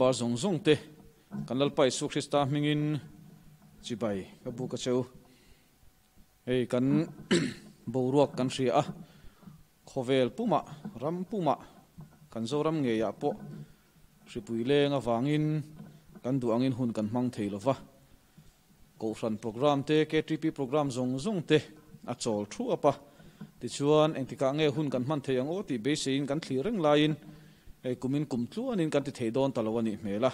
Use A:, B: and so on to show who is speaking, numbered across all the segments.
A: Member zawng zawng te kan Lalpa Isua Krista hmingin chibai ka buk a cheu. Hei kan boruak kan hria a, khawvel pumah, ram pumah, kan Zoram ngeiah pawh hripui leng avangin kan duh angin hun kan hmang thei lova. Kohhran program te, KTP program zawng zawng te a chawl thuap a. Tichuan, engtikah nge hun kan hman thei ang aw tih beiseiin kan thlir reng laiin hei kumin kum tluanin kan ti thei dawn ta lo a nih hmel a.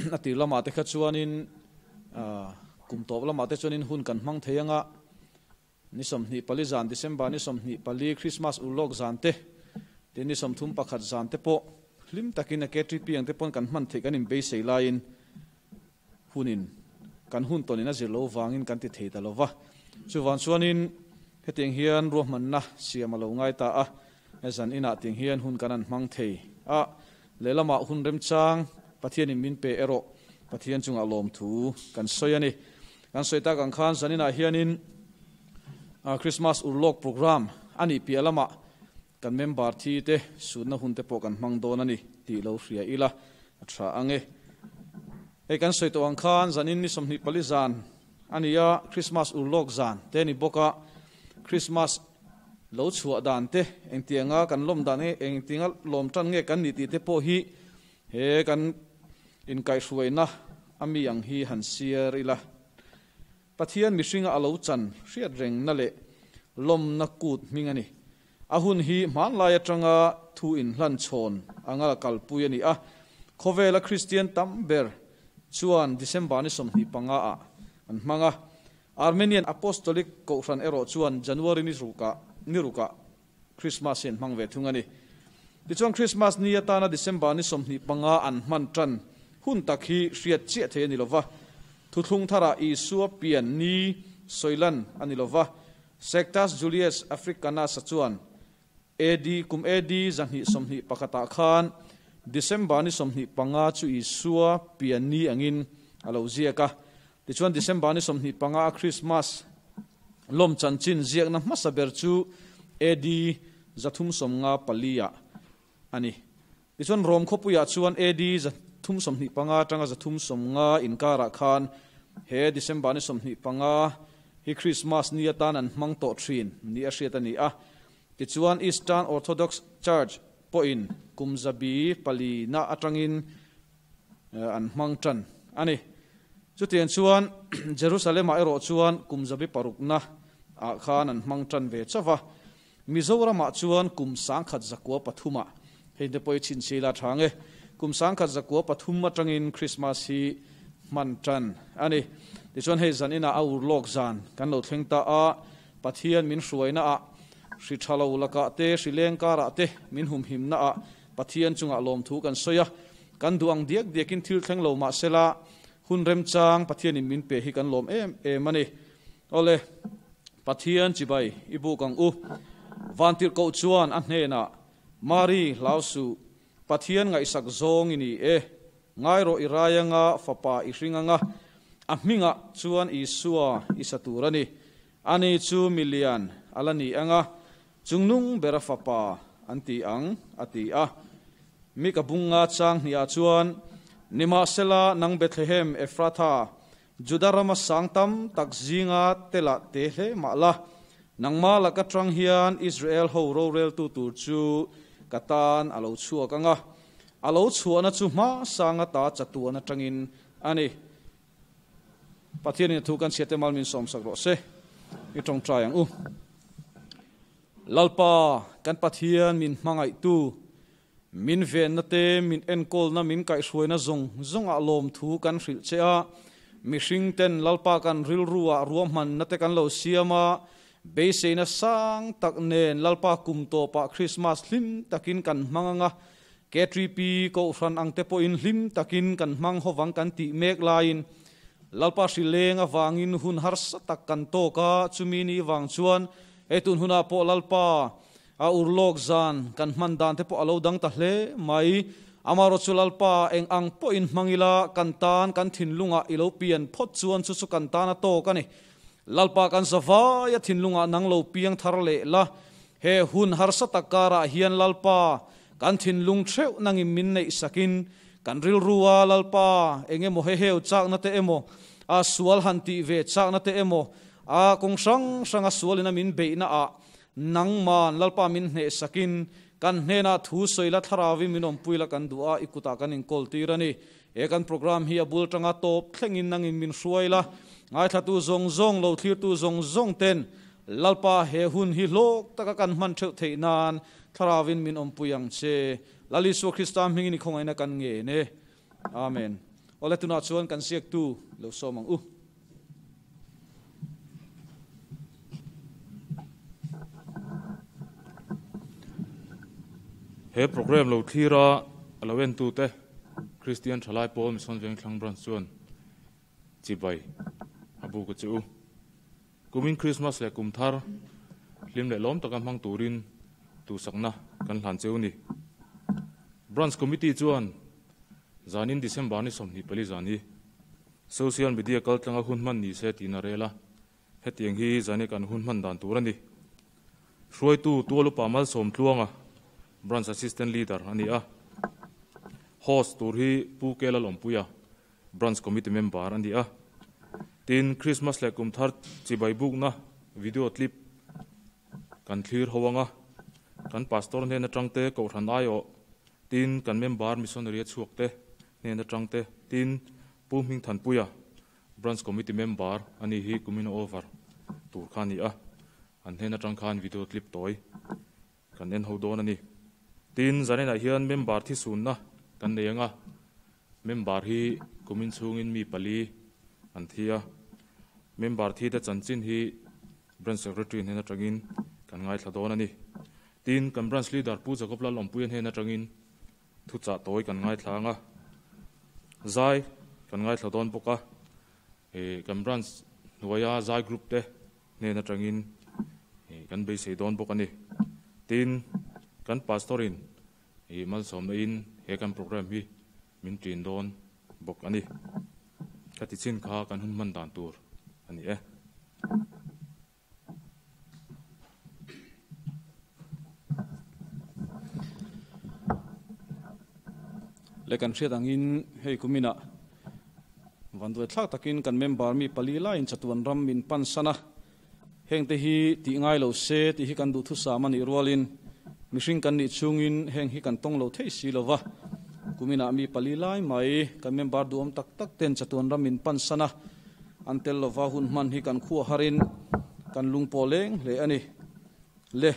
A: A tir lamah te kha chuanin kum tawp lamah te chuanin hun kan hmang thei anga ni 24 zan, December ni 24 Christmas urlawk zan te, tin ni 31 zan te pawh hlim takin a KTP ang te pawn kan hman theih kan inbeisei laiin hunin kan hun tawnin a zir lo vangin kan ti thei ta lo va. Chuvang chuanin hetiang hian ruahmanna siam a lo ngai ta a, zan inah tiang hian hun kan han hmang thei a, lehlamah hun remchang Pathianin min pe erawh Pathian chungah lawmthu kan sawi a ni. Kan sawi tak ang khan zan inah hianin Christmas urlawk program a nih piah lamah kan member thi te sutna hun te pawh kan hmang dawn a ni tih lo hria ila a tha ang e. Hei kan sawi tawh ang khan zanin ni 24 zan a ni a, Christmas urlawk zan te a ni bawk a, Christmas lo chhuah dan te engtianga kan lawm dan nge engtianga lawm tan nge kan nih tih te pawh hi he kan inkaihhruaina a mi ang hi han siar ila. Pathian mihringa a lo chan hriat rengna leh lawmna kut hming a ni. A hun hi hmanlai atanga thu inhlan chhawn anga la kalpui a ni a. Khawvela Kristian tam ber chuan December ni 25 ah an hmang a. Armenian Apostolic Kohhran erawh chuan January ni rukah ni rukah Christmas hi an hmang ve thung a ni. Tichuan Christmas ni atana December ni 25 an hman tan hun tak hi hriat chiah thei a ni lova. Thuthlung tharah Isua pian ni sawilan a ni lova. Sextus Julius Africanus-a chuan AD kum AD 221 ah khan December ni 25 chu Isua pian ni angin a lo ziak a. Tichuan December ni 25 a Christmas lawm chanchin ziakna hmasa ber chu AD 354 ah a ni. Tichuan Rom khawpuiah chuan AD 325 atanga 350 inkarah khan he December ni 25 hi Christmas ni atan an hmang tawh thin ni a hriat a ni a. Tichuan Eastern Orthodox Church pawhin kum zabi pali na atangin an hmang tan a ni. Chutiang chuan Jerusalem-ah erawh chuan kum zabi parukna ah khan an hmang tan ve chauh va. Mizoramah chuan kum 1903ah, hei te pawh i chhinchhi la tha nge, kum 1903 atangin Christmas hi hman tan a ni. Tichuan hei zan inah a urlawk zan kan lo thleng ta a, Pathian min hruaina ah, hri tha lo lakah te, hri leng karah te min humhimna ah Pathian chungah lawmthu kan sawi a, kan duh ang diak diakin thil thleng lo mah sela, hun remchang Pathianin min pe hi kan lawm em em a ni. Awle, Pathian chibai i buk ang u. Vantirhkoh chuan a hnenah, Mari, hlau suh, Pathian ngaihsak zawng i ni e. Ngai rawh i rai anga fapa i hring anga, a hmingah chuan Isua i sa tur a ni. Ani chu milian a la ni anga, Chungnung bera fapa an ti ang, a ti a. Mika bunga chang hniah chuan, Nimahsela nang Bethlehem Ephratha, Juda rama sang tam tak zinga tela te hle mah la, nangmah laka tang hian Israel ho roreltu tur chu ka tan a lo chhuak ang a, a lo chhuahna chu hma sanga ta chatuan atangin a ni. Pathianin a thu kan chhiat te mal min sawmsak rawh se, i tawngtai ang u. Lalpa, kan Pathian min hmangaihtu, min venna te, min enkawlna, min kaihhruaina zawng zawngah lawmthu kan hrilh che a. Mihring ten Lalpa kan rilruah ruahmanna te kan lo siam a, beiseina sang tak nen Lalpa kum tawpah Christmas hlim takin kan hmang ang a, KTP Kohhran ang te pawhin hlim takin kan hmang hovang kan tih mek laiin Lalpa hrileng avangin hun harsa tak kan tawk a, chumi ni vang chuan hei tun hunah pawh Lalpa a urlawk zan kan hman dan te pawh a lo dang ta hle mai. Amaherawhchu chu Lalpa eng ang pawhin hmang ila kan tan kan thinlungah i lo pian phawt chuan chu chu kan tan a tawk a ni. Lalpa kan zavai a thinlungah nang lo piang thar leh la, he hun harsa tak karah hian Lalpa kan thinlung theuh nangin min neih sakin. Kan rilrua Lalpa eng emaw heheu chakna te emaw, a sual han tih ve chakna te emaw, a kawng hrang hranga sualin a min beihna ah nangman Lalpa min hnehsakin kan hnenah thu sawi la thlarauin min awmpui la kan duh a, i kutah kan inkawl tir a ni. He kan program hi a bul tanga tawp thlengin nangin min hruai la, ngaithlatu zawng zawng lo thlirtu zawng zawng ten Lalpa he hun hi hlawk taka kan hman theuh theih nan thlarauin min awmpui ang che. Lal Isua Krista hmingin i khawngaihna kan ngen e. Amen. Awle tunah chuan kan ziaktu lo sawm ang u.
B: He program lo thlir a a lo entute Kristian Thalai Pawl Mission Vengthlang Branch chuan chibai a buk a che u. Kumin Krismas leh kum thar hlim leh lawm taka hmang turin duhsakna kan hlan cheu ni. Branch Committee chuan zanin December ni 24 zan hi Social Media kaltlanga hun hman ni se tiin a rel a, hetiang hi zani kan hun hman dan tur a ni. Hruaitu Tualupa Malsawm Tluanga, Branch Assistant Leader a ni a, Host tur hi Pu Kela Lawmpuia, Branch Committee Member a ni a. Tin, Christmas leh kum thar chibai bukna video clip kan thlir ho ang a, kan Pastor hnen atang te, Kohhran aiawh, tin, kan member missionary a chhuak te hnen atang te, tin, Pu Hmingthanpuia, Branch Committee Member a ni hi kumin over tur kha a ni a, an hnen atang khan video clip tawi kan en ho dawn a ni. Tin, zaninah hian member thisunna kan nei ang a, member hi kumin chhungin mi pali an thi a, member thi te chanchin hi Branch Secretary hnen atangin kan ngaithla dawn a ni. Tin, kan Branch Leader Pu Jacob Lalawmpuia hnen atangin thuchah tawi kan ngaithla ang a, zai kan ngaithla dawn bawk a, kan Branch hnuaia zai group te hnen atangin kan beisei dawn bawk a ni. Tin, kan Pastor in malsawmna in he kan program hi min ṭin dawn bawk a ni. Ka ti chin kha kan hun hman dan tur a ni e.
A: Le kan hriat angin hei kuminah vanduai thlak takin kan member mi pali laiin chatuan ram min pan san a, hengte hi tih ngai lo se tih hi kan duhthusam a nih rualin mihring kan nih chhungin heng hi kan tawng lo thei si lo va, kuminah mi pali lai mai kan member duhawm tak tak ten chatuan ram min pan san a. An tel lova hun hman hi kan khuah harin kan lung pawh leng hle a ni. Le,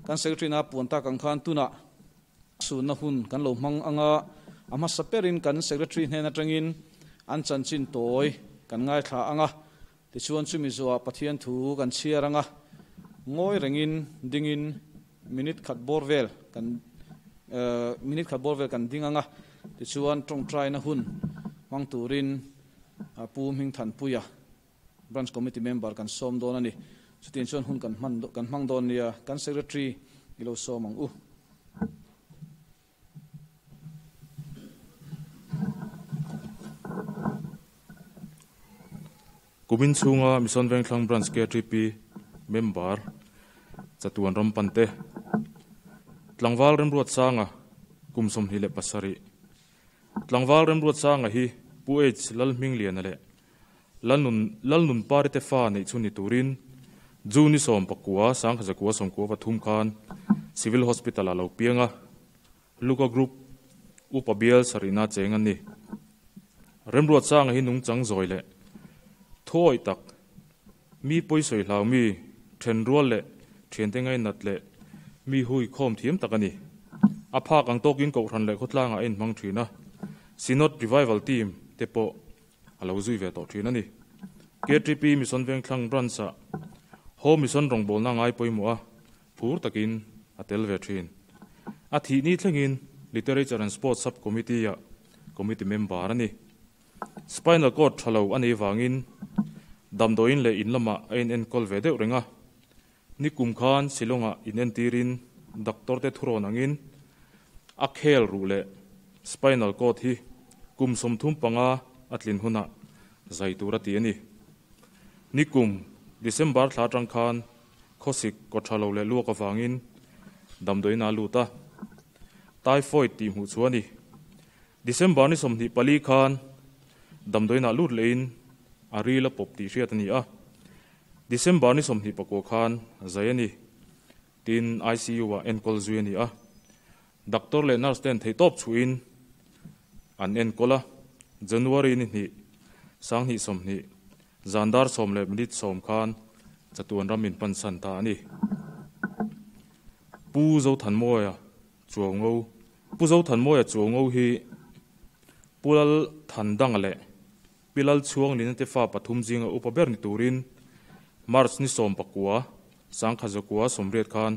A: kan Secretary na puan tak ang khan tunah sunna hun kan lo hmang ang a, a hmasa perin kan Secretary hnen atangin an chanchin tawi kan ngaithla ang a, tichuan chumi zuah Pathian thu kan chhiar ang a, ngawi rengin dingin minute khat bawr vel kan minute khat bawr vel kan ding ang a, tichuan tawngtaina hun hmang turin Pu Hmingthanpuia, Branch Committee Member kan sawm dawn a ni. Chutiang chuan hun kan hman kan hmang dawn nia, kan Secretary i lo sawm ang u.
B: Kumin chhunga Mission Vengthlang Branch KTP Member Chatuan Rampante, Tlangval Remruatsanga, kum 27, Tlangval Remruatsanga hi Pu H Lalhmingliana leh Lalnun Lalnunpari te fa neih chhun ni turin June ni 19 1993 khan Civil Hospital ah lo piang a, Luka Group upa bial sarihna cheng an ni. Remruatsanga hi nungchang zawi leh thuawih tak, mi pawisawi hlau mi, thenrual leh thiante ngainat leh mi hui khawm thiam tak a ni. A phak ang tawkin Kohhran leh khawtlangah a inhmang thin a, Synod Revival Team te pawh a lo zui ve tawh thin a ni. KTP Mission Vengthlang Branch-ah Home Mission rawngbawlna ngai pawimawh a, phur takin a tel ve thin. A thih ni thlengin Literature and Sports Sub-Committee-ah Committee Member a ni. Spinal cord tha lo a nei vangin damdawiin leh in lamah a inenkawl ve deuh reng a. Nikum khan Shillong-ah inentirin doctor te thurawn angin a khel ruh leh spinal cord hi kum 35 a tlin hunah zai tur a ti a ni. Nikum December thla atang khan khawsik kaw tha lo leh luak avangin damdawiin a lut a, typhoid tih hmuh chu a ni. December ni 24 khan damdawiinah lut lehin a ril a pawp tih hriat a ni a. December ni 29 khan zai a ni. Tin, ICU-ah enkawl zui a ni a. Doctor leh nurse ten theihtawp chhuhin an enkawl a. January ni hnih, 2020, zan dar sawm leh minute sawm khan chatuan ram in pansan ta a ni. Pu Zothanmawia Chuaungo Pu Zothanmawia Chuaungo hi Pu Lal Thandanga leh Pi Lal Chhuanglina te fa pathum zinga upa ber ni turin March ni 19, 1980 khan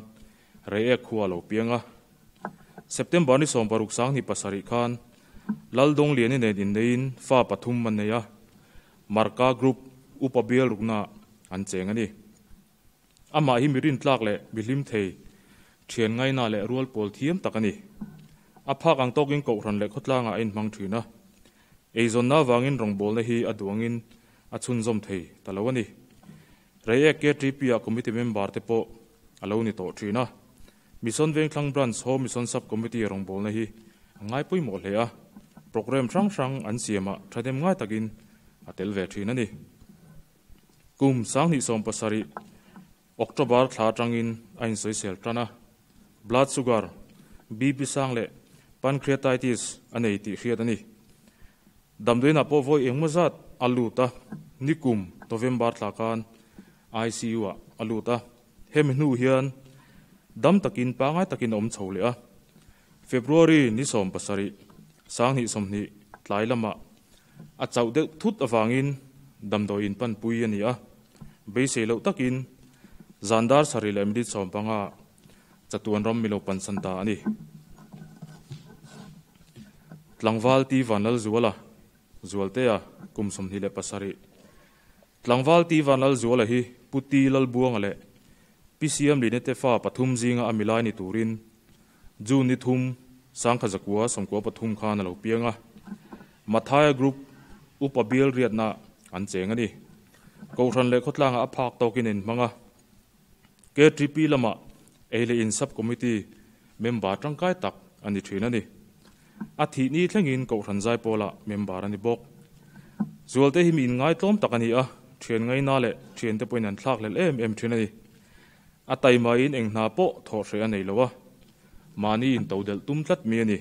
B: Reiek khua a lo piang a. September ni 16 2007 khan Lal Dawngliani nen inneiin fa pathum an nei a, Marka Group upa bial rukna an cheng a ni. Amah hi mi rintlak leh mi hlim thei, thian ngaina leh rual pawl thiam tak a ni. A phak ang tawkin Kohhran leh khawtlangah a inhmang thin a. Eizawnna avangin rawngbawlna hi a duangin a chhunzawm thei ta lo a ni. Reiek KTP-ah committee member te pawh a lo ni tawh thin a. Mission Vengthlang Branch Home Mission Sub Committee rawngbawlna hi a ngai pawimawh hle a, programme hrang hrang an siamah thahnem ngai takin a tel ve thin a ni. Kum 2017 October thla atangin a insawisel tan a, blood sugar, BP sang leh pancreatitis a nei tih hriat a ni. Damdawiinah pawh vawi engmaw zat a lut a, nikum November thla khan ICU-ah a lut a. Hemi hnu hian dam takin pangngai takin a awm chho leh a. February ni 17, 2020 tlai lamah a chauh deuh thut avangin damdawiin panpui a ni a. Beisei loh takin zan dar sarih leh minute 15 chatuan ram milo pansan ta a ni. Tlangval Ti Vanlalzuala, Zualtea, kum 27. Tlangval Ti Vanlalzuala hi Pu Ti Lalbuanga leh Pi Siamline te fa pathum zinga a milai ni turin June ni 3, 1993 khan a lo piang a. Mathaia Group upa bial riatna an cheng a ni. Kohhran leh khawtlangah a phak tawkin a inhmang a. KTP lamah ei leh in Sub Committee member tangkai tak a ni thin a ni. A thih ni thlengin Kohhran Zaipawlah member a ni bawk. Zualte hi mi inngaitlawm tak a ni a, thian ngaina leh thiante pawhin an thlak hlelh em em thin a ni. A taimain eng hna pawh thawh hreh a nei lo a, mahni intodelh tum tlat mi a ni.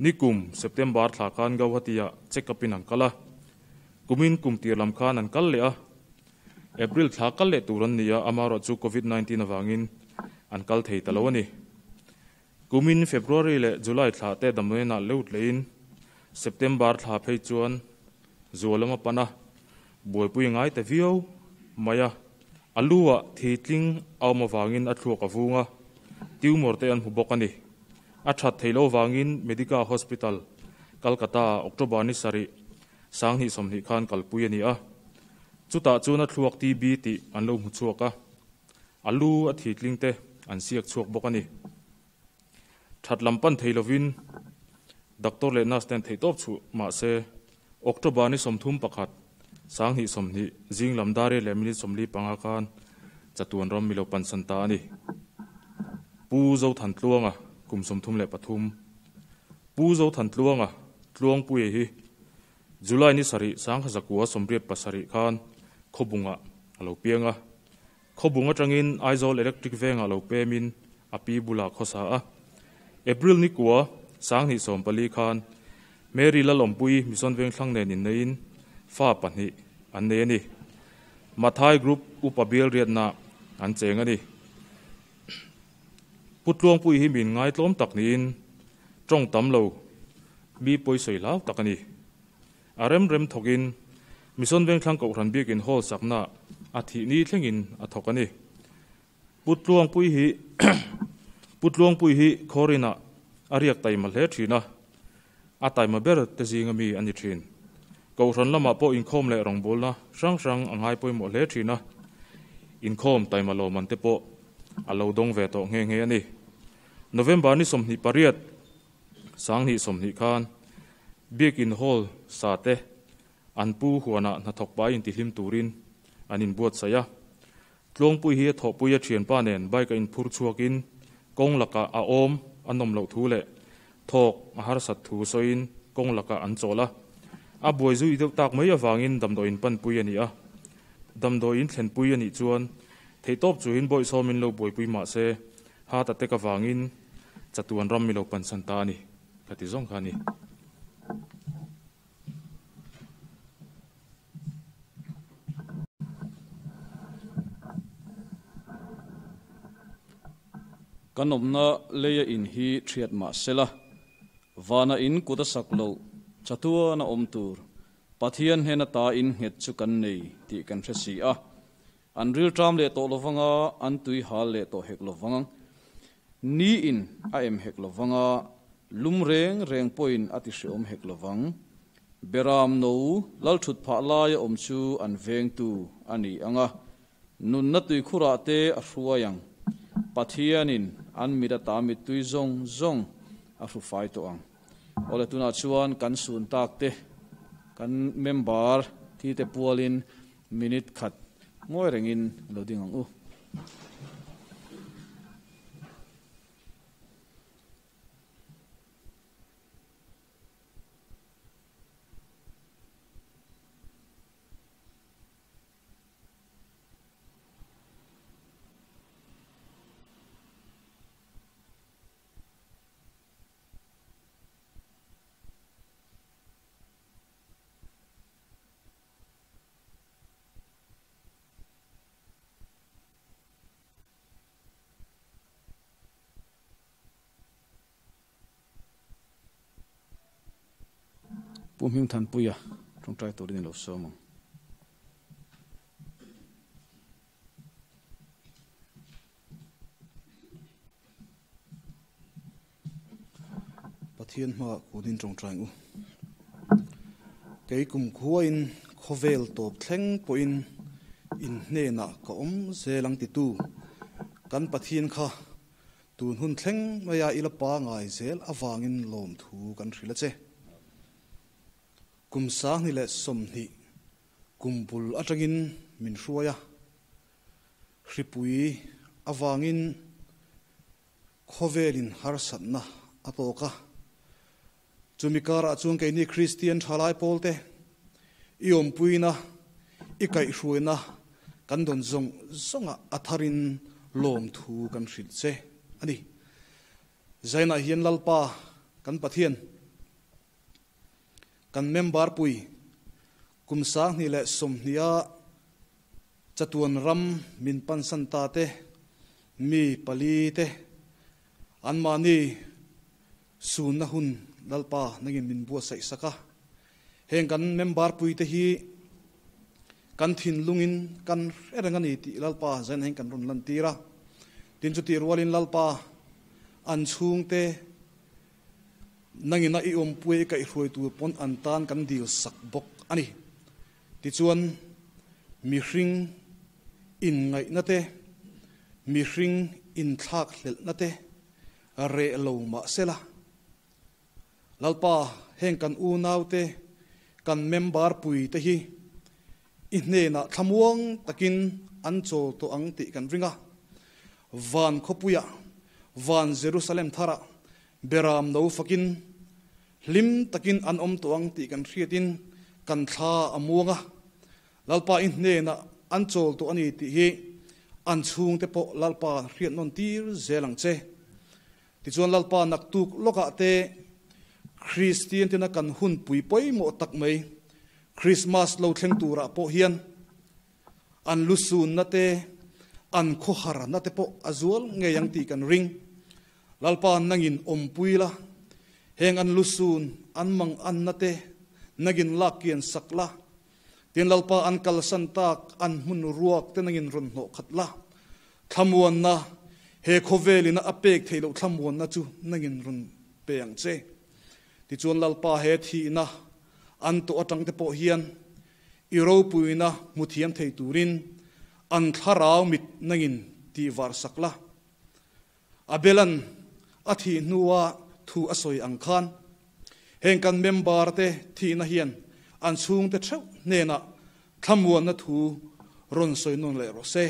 B: Nikum September thla khan Gauhati-ah check up in an kal a, kumin kum tir lam khan an kal leh a, April thla kal leh tur an ni a, amaherawh chu Covid 19 avangin an kal thei ta lo a ni. Kumin February leh July thla te damdawiinah lut lehin September thla phei chuan zual lam a pan a, buaipui ngai ta viau mai a. A lu ah thi tling a awm avangin a thluak a vung a, tumor te an hmu bawk a ni. A that theih loh avangin Medica Hospital, Kolkata ah October ni sarih 2020 khan kalpui a ni a. Chutah chuan a thluak TB tih an lo hmu chhuak a, a lu a thi tling te an siak chhuak bawk a ni. That lam pan thei lovin doctor leh nurse ten theihtawp chhuh mah se October ni 31, 2020 zing lam dar leh minute 45 khan chatuan ram milo pansan ta a ni. Pu Zothantluanga kum 33. Pu Zothantluanga Tluangpuia hi July ni sarih 1987 khan Khawbungah a lo piang a. Khawbung atangin Aizawl Electric vengah lo pemin a pi bulah khawsa a. April ni kua 2014 khan Mary Lalawmpui Mission Vengthlang nen inneiin fa pahnih an nei a ni. Mathai Group upa bial riatna an cheng a ni. Pu Tluangpui hi min ngaitlawm tak niin tawng tam lo mi pawisawi hlau tak a ni. A rem rem thawkin Mission Vengthlang Kohhran biakin hall sakna a thih ni thlengin a thawk a ni. Pu Tluangpui hi Pu Tluangpui hi Khawrinah a riak taima hle thin a, a taima ber te zinga mi a ni thin. Kohhran lamah pawh inkhawm leh rawngbawlna hrang hrang a ngai pawimawh hle thin a, inkhawm taima lawmman te pawh a lo dawng ve tawh nghe nghe a ni. November ni 28, 2020 khan Biakin Hall sa te an pu huanah hnathawk pai intihlim turin an inbuatsaih a. Tluangpui hi a thawhpui a thianpa nen bike a inphur chhuakin kawng lakah a awm a nawm loh thu leh thawk a harsat thu sawiin kawng lakah an chawl a. A buai zui deuh tak mai avangin damdawiin panpui a ni a. Damdawiin thlenpui a nih chuan theihtawp chuhin bawihsawmin lo buaipui mah se heart attack avangin chatuan ram mi lo pansan ta a ni, ka ti zawng kha a ni.
A: Kan awmna leia in hi thiat mah sela, vana in kut a sak loh chatuan a awm tur Pathian hnena ta in nghet chu kan nei tih kan hre si a. An rilṭam leh tawh lovanga, an tui hal leh tawh hek lovang. Ni in a em hek lovanga, lum reng reng pawhin a ti hreawm hek lovang. Beram no lal ṭhut phah laia awm chu an vengtu a ni ang a, nunna tuikhurah te a hruai ang. Pathianin an mit ata mittui zawng zawng a hru fai tawh ang. Awle tunah chuan kan sun tak te, kan member thi te pualin minute khat ngawi rengin lo ding ang u. Pu Hmingthanpuia tawngtai turin i lo sawm ang.
C: Pathian hmaah kunin tawngtai ang u. Kei kum khuain khawvel tawp thleng pawhin in hnenah ka awm zel ang titu kan Pathian kha tun hun thleng maia i la pangai zel avangin lawmthu kan hrilh a che. Kum 20 leh 20 kum bul atangin min hruai a. Hripui avangin khawvelin harsatna a tawk a. Chumi karah chuan keini Kristian thalai pawlte i awmpuina, i kaihhruaina kan dawn zawng zawnga a tharin lawmthu kan hrilh che a ni. Zainah hian Lalpa kan Pathian, kan member pui kum 2020 a chatuan ram min pansan ta te, mi pali te, anmahni sunna hun Lalpa nangin min buatsaih sak a. Heng kan member pui te hi kan thinlungin kan hre reng a ni tih Lalpa zain heng kan rawn lantir a. Tin chutih rualin Lalpa an chhungte Nangina i awmpui i kaihhruai tur pawn an tan kan dil sak bawk a ni. Tichuan, mihring inngaihna te, mihring inthlakhlelhna te reh lo mah sela, Lalpa, heng kan unaute, kan member pui te hi i hnenah thlamuang takin an chawl tawh ang tih kan ring a. Van khawpuiah, van Jerusalem tharah Beram no fakin hlim takin an awm tawh ang tih kan hriatin kan thla a muang a. Lalpa i hnenah an chawl tawh a ni tih hi an chhungte pawh Lalpa hriat nawn tir zel ang che. Tichuan Lalpa naktuk lawkah te Kristian tena kan hun pui pawimawh tak mai Krismas lo thleng turah pawh hian An lusunna te, an khawharna te pawh a zual ngei ang tih kan ring. Lalpa nangin awmpui la, heng an lusun, an manganna te nangin lak kian sak la, tin Lalpa an kalsan tak an hmun ruak te nangin rawn hnawh khat la, thlamuanna, he khawvelina a pek theih loh thlamuanna chu nangin rawn pe ang che. Tichuan Lalpa he thihna an tawh atang te pawh hian I ropuina hmu thiam thei turin an thlarau mit nangin tih var sak la. Abelan a thih hnua thu a sawi ang khan, heng kan member te thihna hian an chhungte theuh hnenah thlamuanna thu rawn sawi nawn leh rawh se.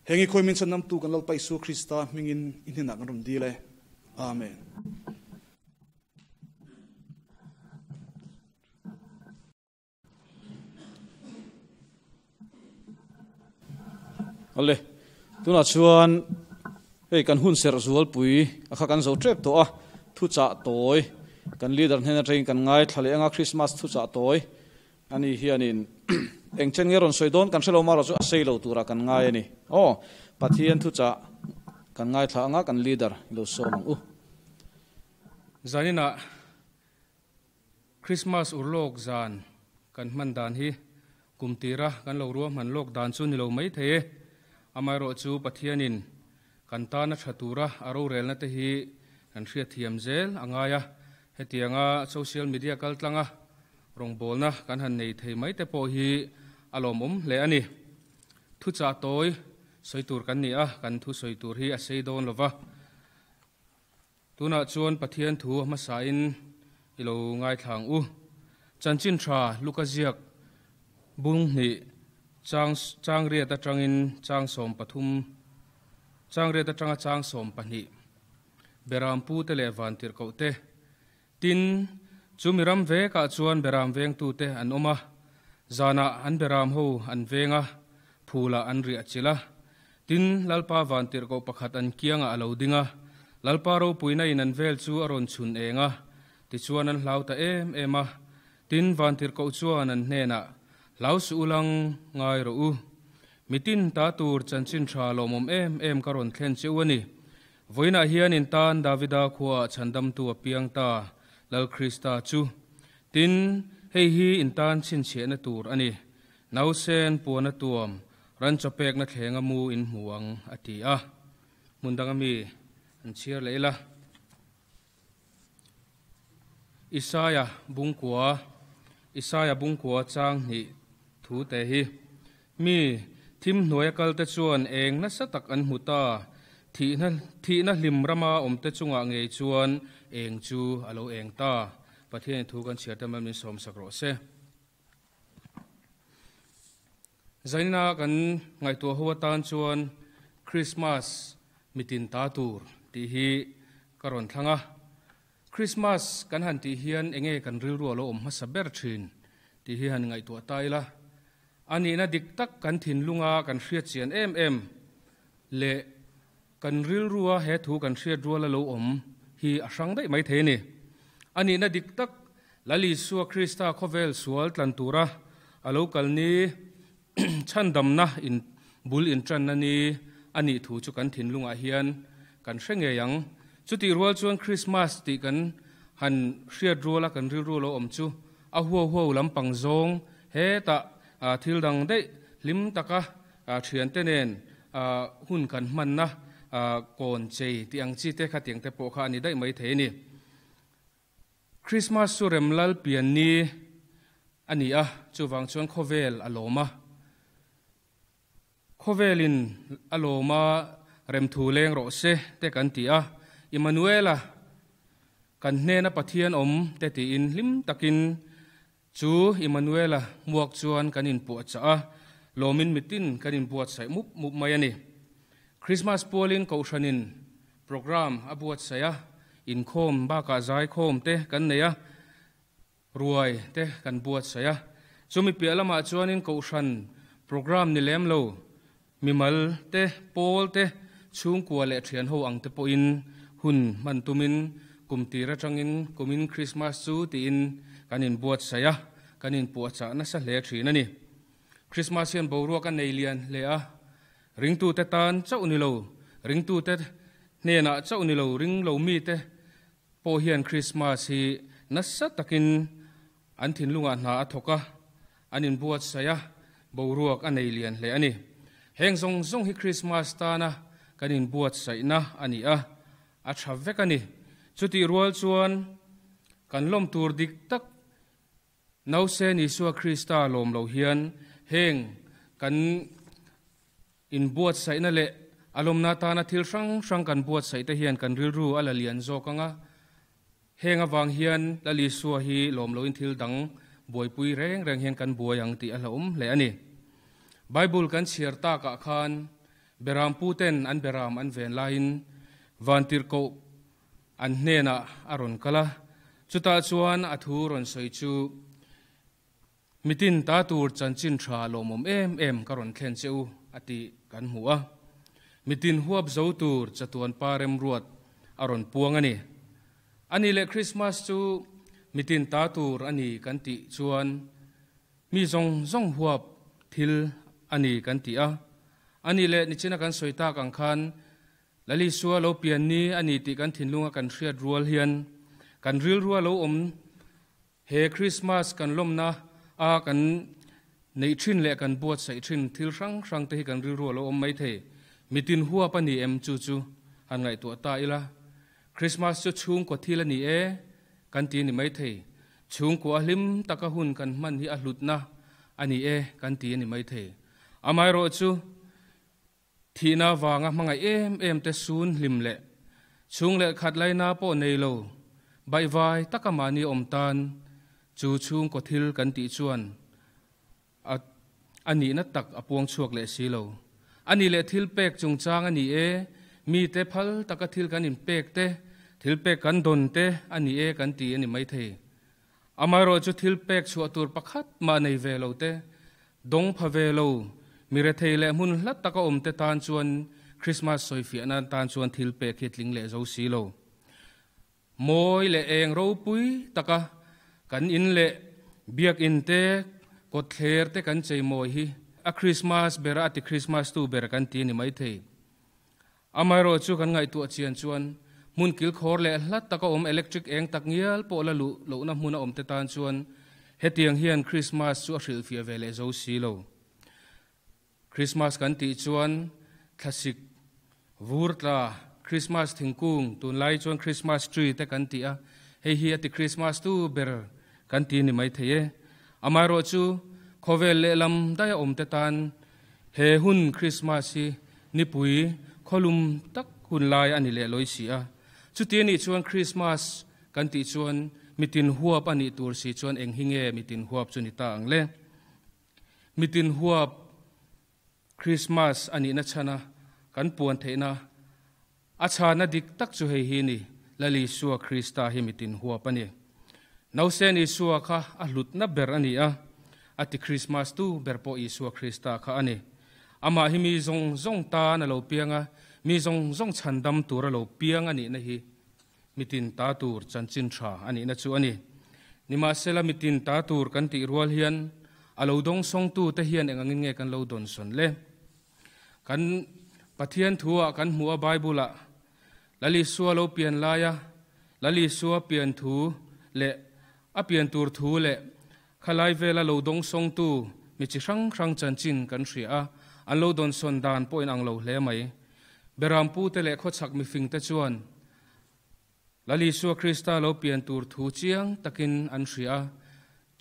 C: Heng i khawi min chhanamtu kan Lalpa Isua Krista hmingin i hnenah kan rawn dil e. Amen.
A: Awle, tunah chuan hei kan hun serh zualpui a kha kan zo tep tawh a, thuchah tawi kan leader hnen atangin kan ngaithla leh anga Christmas thuchah tawi ani hianin eng chen nge rawn sawi dawn kan hrelo marawh chu a sei lo turah kan ngai a ni. Aw, Pathian thuchah kan ngaithla anga kan leader i lo sawm ang u.
D: Zaninah Krismas urlawk zan kan hman dan hi kum tira kan lo ruahman lawk dan chu ni lo mai thei e. Amaherawhchu Pathianin kan tana tha tura a rorelna te hi kan hriatthiam zel a ngai a. Hetianga social media kaltlanga rawngbawlna kan han nei thei mai te pawh hi a lawmawm hle a ni. Thuchah tawi sawi tur kan ni a, kan thusawi tur hi a sei dawn lova. Tunah chuan Pathian thu a hmasain i lo ngaithla ang u. Chanchin tha Luka ziak bung hnih chang chang riat atangin chang 13 chang riat atanga chang 12 Beram pute leh vantirhkoh te Tin, chu mi ram vekah chuan beram vengtute an awm a, zanah an beram ho an veng a, phulah an riah chilh a. Tin, Lalpa vantirhkoh pakhat an kiangah a lo ding a, Lalpa ropuina in an vel chu a rawn chhun eng a, tichuan an hlau ta em em a. Tin, vantirhkoh chuan an hnenah, Hlau suh u lang, ngai rawh u. Mitin ta tur chanchin tha lawmawm em em ka rawn thlen che u a ni. Vawiinah hian in tan Davida khuaah chhandamtu a piang ta, Lal Krista chu. Tin, hei hi in tan chhinchhiahna tur a ni. Nausen puana tuam, ran chawpekna thlenga mu in hmu ang, a ti a. Hmun danga mi an chhiar leh ila. Isaia bungkua, Isaia bungkua chang hnih thu te hi, Mi thim hnuaia kalte chuan eng nasa tak an hmu ta, thihna thihna hlim rama awmte chungah ngei chuan eng chu a lo eng ta. Pathianin thu kan chhiar te mal min sawmsak rawh se. Zaina kan ngaihtuah ho atan chuan Krismas mitin ta tur tih hi ka rawn thlang a. Krismas kan han tih hian enge kan rilru a lo awm hmasa ber thin tih hi han ngaihtuah ta ila. A nihna dik tak kan thinlunga kan hriat chian em em leh kan rilrua he thu kan hriat rual a lo awm hi a hrang daih mai thei a ni. A nihna dik tak Lal Isua Krista khawvel sual tlan tura a lo kal ni chhandamna in bul intanna ni a nih thu chu kan thinlungah hian kan hre ngei ang. Chutih rual chuan Krismas tih kan han hriat ruala kan rilru lo awm chu a huau huau lampang zawng hetah thil dang daih hlim taka Thiante nen hun kan hmanna kawn chei tih ang chi te kha tiang te pawh kha a ni daih mai thei a ni. Krismas chu Remlal pian ni a ni a, chuvang chuan khawvel a lawm a. Khawvelin a lawm a, remthu leng rawh se te kan ti a. Immanuela kan hnena Pathian awm te tiin hlim takin Chu Immanuela hmuak chuan kan inpuahchah a, lawmin mitin kan inbuatsaih mup mup mai a ni. Krismas pualin Kohhranin programme a buatsaih a, inkhawm bakah zaikhawm te kan nei a, ruai te kan buatsaih a. Chumi piah lamah chuanin Kohhran programme ni lem lo, mimal te, pawl te, chhungkua leh thianho ang te pawhin hun hman tumin kum tir atangin kumin Krismas chu tiin kan inbuatsaih a, kan inpuahchah nasa hle thin a ni. Krismas hian boruak a nei lian hle a, ringtute tan chauh ni lo, ringtute hnenah chauh ni lo, ring lo mite pawh hian Krismas hi nasa takin an thinlungah hna a thawk a, an inbuatsaih a, boruak a nei lian hle a ni. Heng zawng zawng hi Krismas tana kan inbuatsaihna a ni a, a tha vek a ni. Chutih rual chuan kan lawm tur dik tak Nausen Isua Krista lawm lo hian heng kan inbuatsaihna leh a lawmna tana thil hrang hrang kan buatsaih te hian kan rilru a la lian zawk ang a. Heng avang hian Lal Isua hi lawm loin thil dang buaipui reng reng hian kan buai ang tih a hlauhawm hle a ni. Bible kan chhiar takah khan Beram puten an beram an ven laiin vantirhkoh an hnenah a rawn kal a, chutah chuan a thu rawn sawi chu, Mitin ta tur chanchin tha lawmawm em em ka rawn thlen che u, a tih kan hmu a. Mitin huap zo tur chatuan pa remruat a rawn puang a ni. A nih leh Krismas chu mitin ta tur a ni kan tih chuan mi zawng zawng huap thil a ni kan ti a. A nih leh nichina kan sawi tak ang khan Lal Isua lo pian ni a ni tih kan thinlunga kan hriat rual hian kan rilrua lo awm He Krismas kan lawmna a kan neih thin leh kan buatsaih thin thil hrang hrang te hi kan rilru a lo awm mai thei. Mitin huap a ni em chu chu han ngaihtuah ta ila. Krismas chu chhungkaw thil a ni e kan ti a ni mai thei. Chhungkua a hlim taka hun kan hman hi a hlutna a ni e kan ti a ni mai thei. Amaherawhchu Thihna vanga hmangaih em em te sun hlim leh chhung leh khat laina pawh nei lo, baihvai taka mahni awm tan chu chhungkaw thil kan tih chuan a a nihna tak a puang chhuak leh si lo. A nih leh thil pek chungchang a ni e, mite phal taka thil kan inpek te, thil pek kan dawn te a ni e kan ti a ni maithei. Amaherawhchu thil pek chhuah tur pakhat mah nei ve lo te, dawng pha ve lo, mi rethei leh hmun hla taka awm te tan chuan Krismas sawifiahna tan chuan thil pek hi tling leh zo si lo. Mawi leh eng ropui taka kan in leh biakinn te, kawtthler te kan chei mawi hi a Krismas ber a ti Krismas tu ber kan ti a ni maithei. Amaherawhchu kan ngaihtuah chian chuan hmun kilkhawr leh hla taka awm electric eng tak ngial pawh la luh lohna hmuna awmte tan chuan hetiang hian Krismas chu a hrilhfiah ve leh zo si lo. Krismas kan tih chuan thlasik vur tla, Krismas thingkung, tunlai chuan Krismas tree te kan ti a, hei hi a ti Krismas tu ber kan ti ni mai thei e. Amaherawhchu khawvel lehlam daia awmte tan He hun Krismas hi nipui khawlum tak hun lai a ni leh lawi si a. Chuti a nih chuan Krismas kan tih chuan mitin huap a nih tur si chuan eng hi nge mitin huap chu ni ta ang le? Mitin huap Krismas a nihna chhana kan puan theihna A chhana dik tak chu hei hi ni, Lal Isua Krista hi mitin huap a ni. Nausen Isua kha a hlutna ber a ni a, a ti Krismas tu ber pawh Isua Krista kha a ni. Amah hi mi zawng zawng tan a lo piang a, mi zawng zawng chhandam tur a lo piang a nihna hi mitin ta tur chanchin tha a nihna chu a ni. Nimahsela mitin ta tur kan tih rual hian a lo dawngsawngtu te hian engangin nge kan lo dawnsawn le? Kan Pathian thu ah kan hmuh a Bible ah Lal Isua lo pian lai a Lal Isua pian thu leh a pian tur thu leh khalai vela lo dawngsawng tu mi chi hrang hrang chanchin kan hria a, an lo dawnsawn dan pawh in ang lo hle mai. Berampu te leh khawchhak mifing te chuan Lal Isua Krista lo pian tur thu chiang takin an hria a,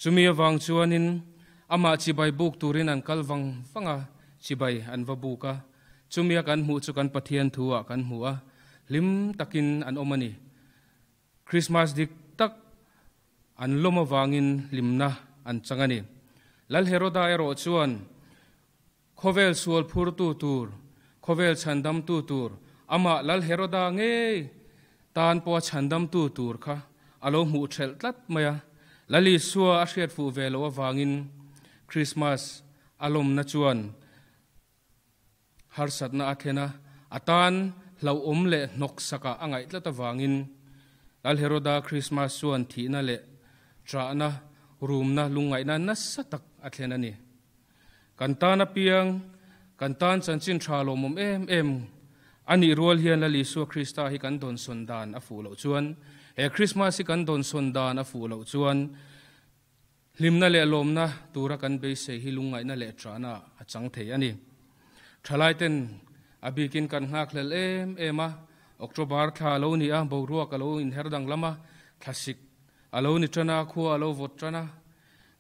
D: chumi avang chuanin amah chibai buk turin an kal vang vang a, chibai an va buk a, chumia kan hmuh chu kan Pathian thu ah kan hmu a, hlim takin an awm a ni. Krismas dik tak an lawm avangin hlimna an chang a ni. Lal Heroda erawh chuan Khawvel sual phurtu tur, khawvel chhandamtu tur, amah Lal Heroda ngei tan pawha chhandamtu tur kha a lo hmuh ṭhelh tlat mai a. Lal Isua a hriat fuh ve loh avangin Krismas a lawmna chuan harsatna a thlen a, a tan hlauhawm leh hnawksakah a ngaih tlat avangin Lal Heroda Krismas chuan thihna leh ṭahna, rumna, lungngaihna nasa tak a thlen a ni. Kan tan apiang, kan tan chanchin tha lawmawm em em a nih rual hian Lal Isua Krista hi kan dawnsawn dan a fuh loh chuan, he Krismas hi kan dawnsawn dan a fuh loh chuan hlimna leh lawmna tura kan beisei hi lungngaihna leh ṭahna a chang thei a ni. Ṭhalaiten a bikin kan nghakhlel em em a, October thla a lo ni a, boruak a lo inher danglam a, thlasik a lo ni ṭan a, khua a lo vawt ṭan a,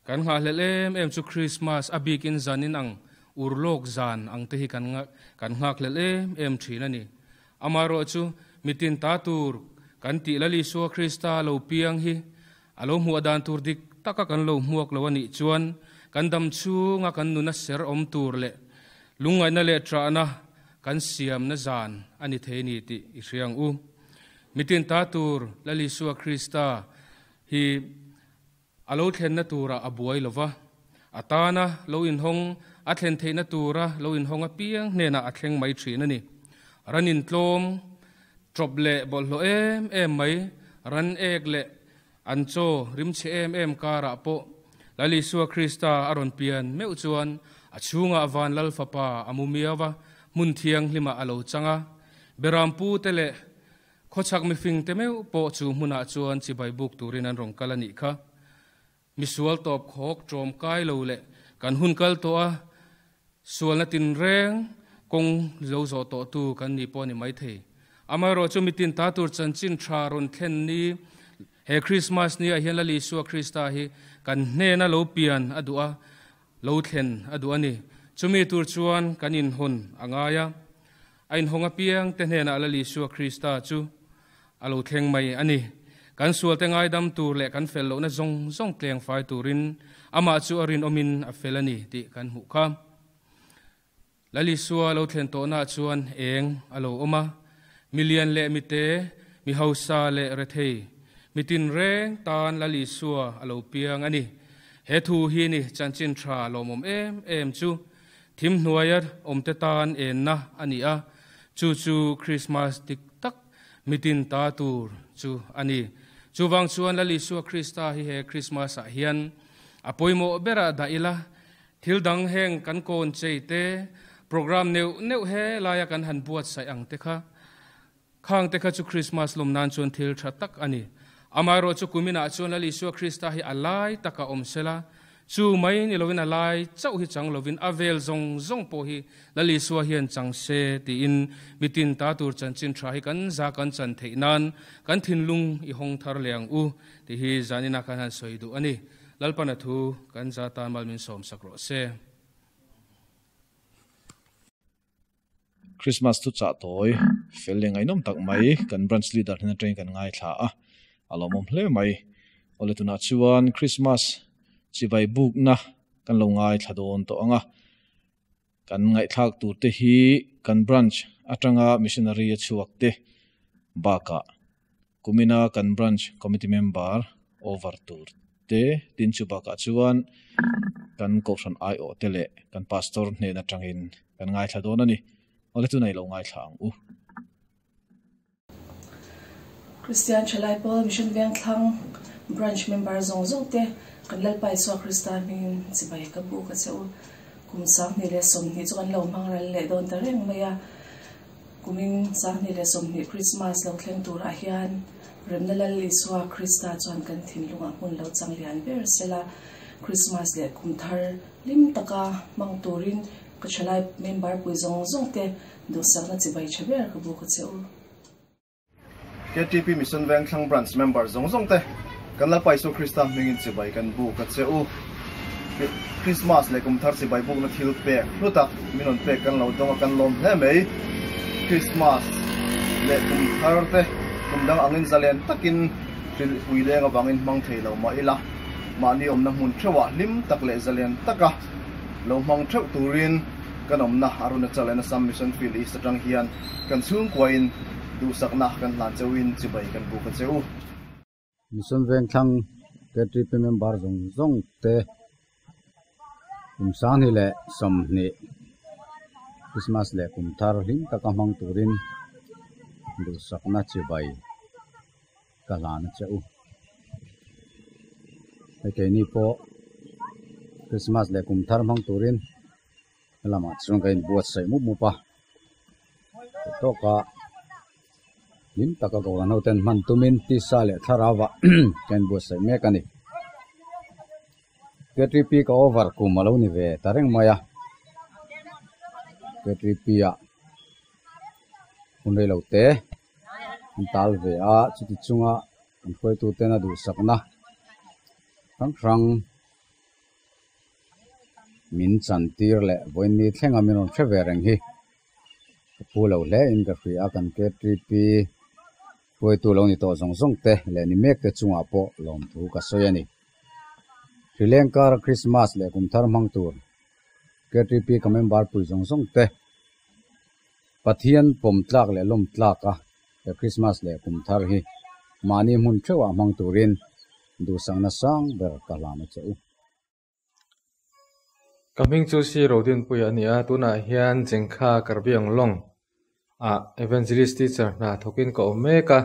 D: Kan nghahhlelh em em chu Krismas a bikin zanin ang urlawk zan ang te hi kan kan nghakhlelh em em thin a ni. Amaherawh chu mitin ta tur kan tih Lal Isua Krista lo piang hi a lo hmuah dan tur dik taka kan lo hmuak lo a nih chuan kan dam chhunga kan nuna ser awm tur leh lungngaihna leh ṭahna kan siamna zan a ni thei a ni tih i hria ang u. Mitin ta tur Lal Isua Krista hi A lo thlenna turah a buai lo va, A tana lo inhawng, a thlen theihna tura lo inhawng apiang hnenah a thleng mai thin a ni. Ran intlawm, ṭawp leh bawlhhlawh em em mai, ran ek leh an chaw rimchhe em em karah pawh Lal Isua Krista a rawn pian meuh chuan a chhungah van Lal Fapa a mu miau va, hmun thianghlimah a lo chang a. Berampu te leh khawchhak mifing te meuh pawh chu hmunah chuan chibai buk turin an rawn kal a nih kha. Misual tawp khawk ṭawm kai lo leh kan hun kal tawh a, sualna tinreng kawng lo zawh tawhtu kan nih pawh a ni maithei. Amaherawhchu mitin ta tur chanchin ṭha rawn thlen ni, he Krismas ni ah hian Lal Isua Krista hi kan hnena lo pian a duh a, lo thlen a duh a ni. Chumi tur chuan kan inhawn a ngai a, a inhawng apiang te hnenah Lal Isua Krista chu a lo thleng mai a ni. Kan sualte ngaidam tur leh kan fel lohna zawng zawng tleng fai turin amah chu a rinawmin a fel a ni tih kan hmuh kha. Lal Isua lo thlen tawhnaah chuan eng a lo awm a, mi lian leh mite, mi hausa leh rethei, mi tinreng tan Lal Isua a lo piang a ni. He thu hi ni chanchin tha lawmawm em em chu thim hnuaia awmte tan enna a ni a, chu chu Krismas dik tak mitin ta tur chu a ni. Chuvang chuan Lal Isua Krista hi he Krismas-ah hian a pawimawh berah dah ila, Thil dang heng kan kawn chei te, program neuh neuh he laia kan han buatsaih ang te kha, khang te kha chu Krismas lawm nan chuan thil tha tak a ni. Amaherawh chu kuminah chuan Lal Isua Krista hi a lai taka awm sela, chu mai ni lovin a lai chauh hi chang lovin a vel zawng zawng pawh hi Lal Isua hian chang se tiin mitin ta tur chanchin tha hi kan za kan chan theih nan kan thinlung i hawng thar leh ang u tih hi zaninah khan han sawi duh a ni. Lalpana thu kan za tan mal min sawm sak rawh se.
A: Christmas thu chah tawi fel leh ngaihnawm tak mai kan branch leader hnen atangin kan ngaithla a, a lawmawm hle mai. Awle tunah chuan Christmas chibai bukna kan lo ngaithla dawn tawh ang a, kan ngaihthlak tur te hi kan branch atanga missionary a chhuak te bakah Kumina kan branch committee member over tur te tin chu bakah chuan kan kohhran aiawh te leh kan pastor hnen atangin kan ngaithla dawn a ni. Awle chu nei lo ngaithla ang u.
E: Kristian Thalai Pawl Mission Vengthlang Branch member zawng zawng te kan Lalpa Isua Krista hmingin chibai ka buk a che u. Kum 2020 chu kan lo hmang ral leh dawn ta reng mai a. Kumin 2020 Krismas lo thleng turah hian Remna Lal Isua Krista chuan kan thinlungah hmun lo chang lian ber sela, Krismas leh kum thar hlim taka hmang turin ka thalai member pui zawng zawng te duhsakna chibai tha ber ka buk a che u.
F: KTP Mission Vengthlang Branch member zawng zawng te kan Lalpa Isua Krista hmingin chibai kan buk a che u. Krismas leh kum thar chibai bukna thil pek hlu tak min rawn pek kan lo dawng a, kan lawm hle mai. Krismas leh kum thar te kum dang angin zalen takin hrilhpui leng avangin hmang thei lo mah ila, mahni awmna hmun theuhah hlim tak leh zalen taka lo hmang theuh turin kan awmna Arunachal and Assam Mission Field East atang hian kan chhungkuain duhsakna kan hlan cheuhin chibai kan buk a che u.
G: Mission Vengthlang KTP member zawng zawng te kum 2020 Christmas leh kum thar hlim taka hmang turin duhsakna chibai ka hlan a che u. Hei keini pawh Christmas leh kum thar hmang turin helamah chuan ka inbuatsaih mup mup a tawka hlim taka kohhran ho ten hman tumin tisa leh thlarau ah ka inbuatsaih mek a ni. K3P ka over kum a lo ni ve ta reng mai a, K3P ah hun rei lo te an tal ve a, chuti chunga an hruaitu ten a duhsakna hrang hrang min chantir leh vawiin thlenga min rawn hre ve reng hi ka phu lo hle in ka hria a, kan KTP hruaitu lo ni tawh zawng zawng te leh ni mek te chungah pawh lawmthu ka sawi a ni. Sri Lanka-a Krismas leh kum thar hmang tur KTP ka member pui zawng zawng te Pathian pawm tlak leh lawm tlak a he Krismas leh kum thar hi mahni hmun theuhah hmang turin duhsakna sang ber ka hlan a che u.
H: Ka hming chu Si Rodinpuia a ni a, tunah hian Jengkha Karbi Anglong ah Evangelist Teacher hna thawkin ka awm mek a.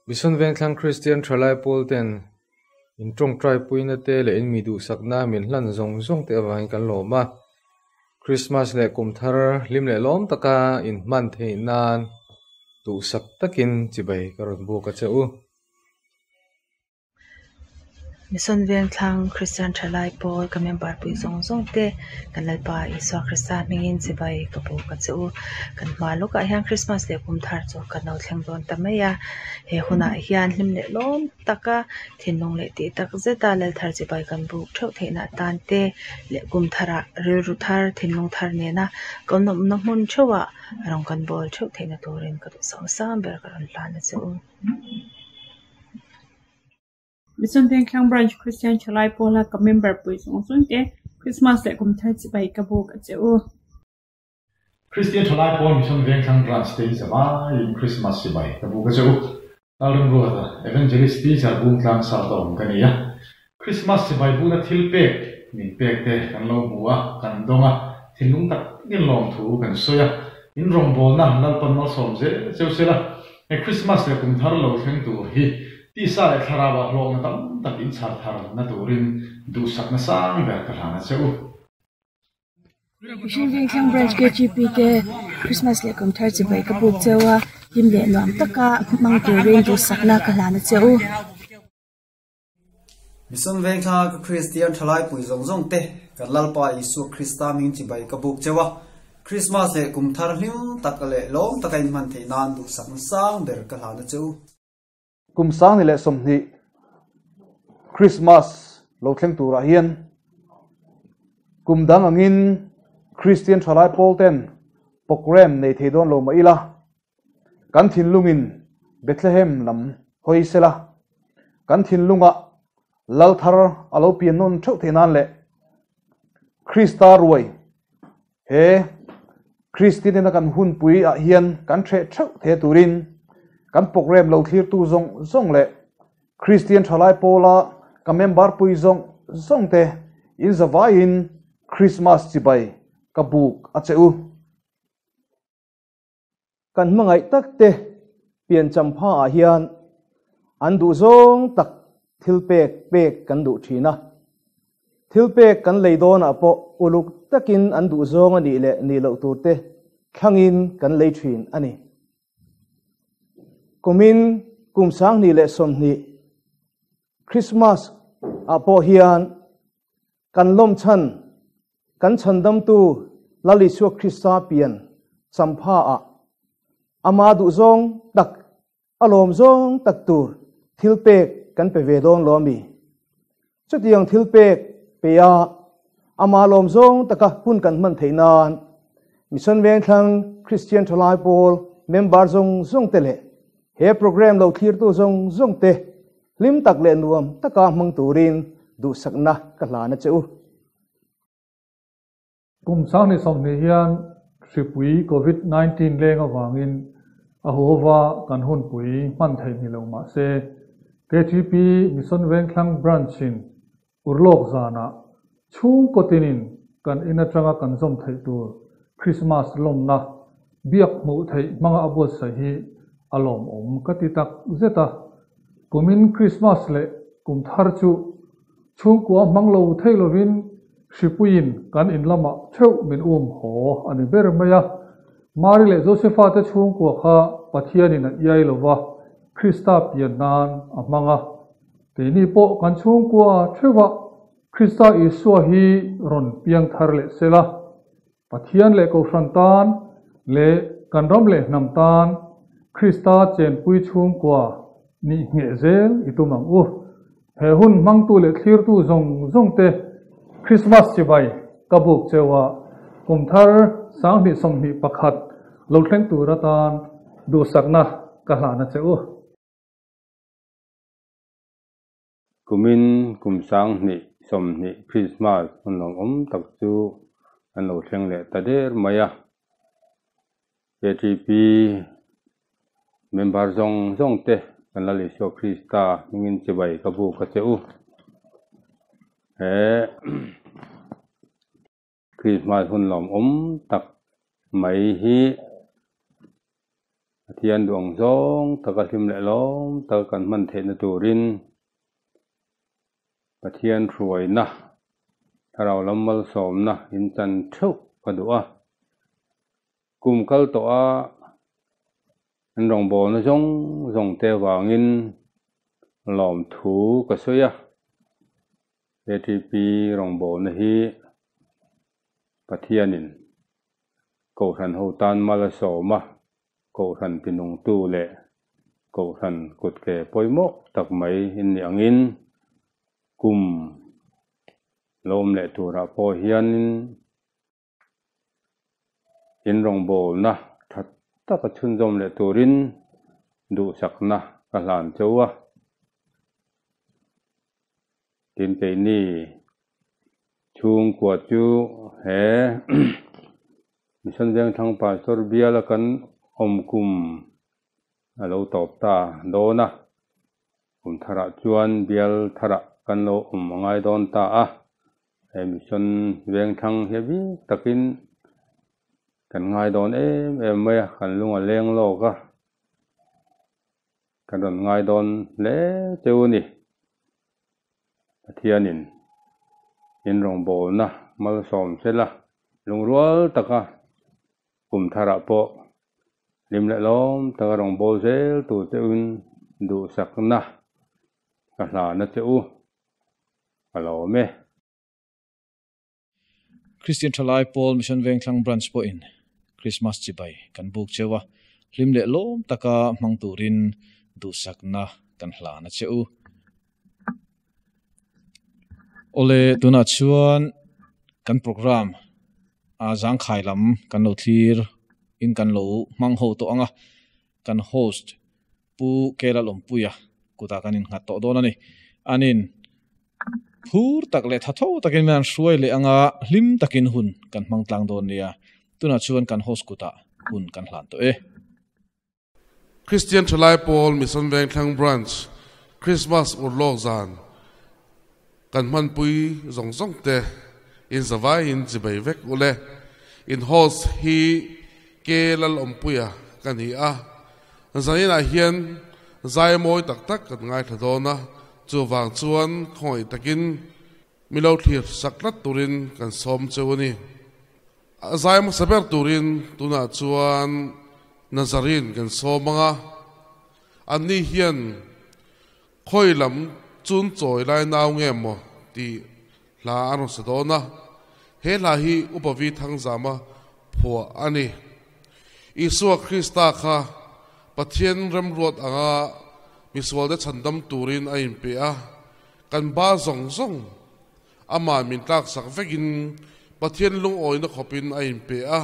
H: Mission Vengthlang Kristian Thalai Pawl ten in tawngtai puina te leh in mi duhsakna min hlan zawng zawng te avangin kan lawm a. Krismas leh kum thar hlim leh lawm taka in hman theih nan duhsak takin chibai ka rawn buk a che u.
I: Mission Vengthlang Kristian Thalai Pawl ka member pui zawng zawng te kan Lalpa Isua Krista hmingin chibai ka buk a che u. Kan hma lawkah hian Krismas leh kum thar chu kan lo thleng dawn ta mai a, he hunah hian hlim leh lawm taka thinlung leh tih tak zeta Lalthar chibai kan buk theuh theihna atan te leh kum tharah rilru thar thinlung thar nena kan awmna hmun theuhah rawng kan bawl theuh theihna turin ka duhsam sang ber ka rawn hlan a che u.
J: Mission Vengthlang Branch Kristian Thalai Pawla ka member pui zawng zawng te Krismas leh kum thar chibai ka buk a che u.
K: Kristian Thalai Pawl Mission Vengthlang Branch te in zavaiin Krismas chibai ka buk a che u. Lalremruata, Evangelist Teacher Bungtlang South a awm ka ni a. Krismas chibai bukna thil pek min pek te kan lo hmu a, kan dawng a, thinlung tak takin lawmthu kan sawi a. In rawngbawlna Lalpan malsawm zel cheu sela, he Krismas leh kum thar lo thleng tur hi tisa leh thlarauah hlawkna tam tak in chhar thar na turin duhsakna sang ber ka hlan a che u.
L: Mihring Vengthlang Branch KGP te Christmas leh kum thar chibai ka buk cheu a, hlim leh nuam taka hmang turin duhsakna ka hlan a che u.
M: Mission Vengthlang ka Kristian thalai pui zawng zawng te kan Lalpa Isua Krista hming chibai ka buk cheu a, Christmas leh kum thar hlim tak leh lawm taka inhman theih nan duhsakna sang ber ka hlan a che u.
C: Kum sang ni leh 20 Christmas lo thleng turah hian kum dang angin Kristian thalai pawl ten program nei thei dawn lo mah ila, kan thinlungin Bethlehem lam hawi sela, kan thinlungah Lal thar a lo pian nawn theuh theih nan leh Krista ruai He Kristian ina kan hunpui ah hian kan hreh theuh the turin kan program lo thlirtu zawng zawng leh Kristian thalai pawla ka member pui zawng zawng te in zavaiin Krismas chibai ka buk a che u.
N: Kan hmangaih tak te piancham pha ah hian an duh zawng tak thil pek pek kan duh thin a. Thil pek kan lei dawn ah pawh uluk takin an duh zawng a nih leh nih loh tur te thlangin kan lei thin a ni. Kumin kum 2020 Christmas ah pawh hian kan lawm chhan Kan chhandamtu Lal Isua Krista pian champha ah ama duhzawng tak, a lawm zawng tak tur thil pek kan pe ve dawn lo ami? Chutiang thil pek pe a, ama lawm zawng taka hun kan hman theih nan Mission Vengthlang Kristian Thalai Pawl member zawng zawng te leh he program lo thlirtu zawng zawng te hlim tak leh nuam taka hmang turin duhsakna ka hlan a che u.
O: Kum 2020 hian hripui Covid 19 leng avangin a huhova kan hunpui hman theih ni lo mah se, KTP Mission Vengthlang Branch-in urlawk zanah chhungkaw tinin kan in atanga kan zawm theih tur Krismas lawmna biak hmuh theih hmanga a buatsaih hi a lawmawm ka ti tak zet a. Kumin Krismas leh kum thar chu Chhungkua hmang lo thei lovin hripuiin kan in lamah theuh min um haw a ni ber mai a. Mari leh Josefa te chhungkua kha Pathianin a iai lo va, Krista pian nan a hmang a. Keini pawh kan chhungkua theuhah Krista Isua hi rawn piang thar leh sela, Pathian leh Kohhran tan leh kan ram leh hnam tan Krista chenpui chhungkua nih ngheh zel i tum ang u. He hun hmangtu leh thlirtu zawng zawng te Krismas chibai ka buk cheu a, kum thar 2021 lo thleng tur atan duhsakna ka hlan a che u.
P: Kumin kum 2020 Krismas hun lawmawm tak chu an lo thleng leh ta der mai a. KTP member zawng zawng te kan Lal Isua Krista hmingin chibai ka buk a che u. He Christmas hun lawm awm tak mai hi Pathian duang zawng taka hlim leh lawm taka kan hman theihna turin Pathian hruaina thlarau lam malsawmna in chan theuh ka duh a. Kum kal tawh a an rawngbawlna zawng zawng te avangin lawmthu ka sawi a. KTP rawngbawlna hi Pathianin Kohhran ho tan mal a sawm a, Kohhran tinungtu leh Kohhran kutke pawimawh tak mai in nih angin kum lawm leh turah pawh hianin in rawngbawlna tha taka chhunzawm leh turin duhsakna ka hlan cheu a. Tin keini chhungkua chu he Mission Vengthlang Pastor biala kan awm kum a lo tawp ta dawn a, kum tharah chuan bial tharah kan lo awm a ngai dawn ta a, he Mission Vengthlang hi a bik takin kan ngai dawn em em mai a, kan lung a leng lawk a. Kan rawn ngai dawn hle cheu a ni. Pathianin in rawngbawlna malsawm sela lungrual taka kum tharah pawh hlim leh lawm taka rawngbâwl zel tur cheuin duhsakna ka hlana che u ka lawm e.
A: Christian Thalai Pawl Mission Vengthlang Branch pawhin Christmas chibai kan buk cheu a, hlim leh lawm taka hmang turin duhsakna kan hlan a che u. Awle, tunah chuan kan program a zangkhai lam kan lo thlir in kan lo hmang ho tawh ang a, kan host Pu Kela Lawmpuia kutah kan innghat tawh dawn a ni. Anin phur tak leh tha tho takin min han hruai leh anga hlim takin hun kan hmang tlang dawn nia. Tunah chuan kan host kutah hun kan hlan tawh e.
Q: Christian Thalai Pawl Mission Vengthlang Branch Christmas urlawk zan kan hmanpui zawng zawng te in zavaiin chibei vek ule. In host hi Ke Lalawmpuia ka ni a. Zaninah hian zai mawi tak tak kan ngaithla dawn a, chuvang chuan khawngaih takin mi lo thlir sak tlat turin kan sawm cheu a ni. A zai hmasa ber turin tunah chuan Nazarene kan sawm ang a, anni hian khawi lam chun chawi lai nau nge maw tih hla an rawn sa dawn a, he hla hi Upa Vi Thangzama phuah a ni. Isua Krista kha Pathian remruat anga misualte chhandam turin a inpe a, kan ba zawng zawng amah min tlaksak vekin Pathian lungawina khawpin a inpe a,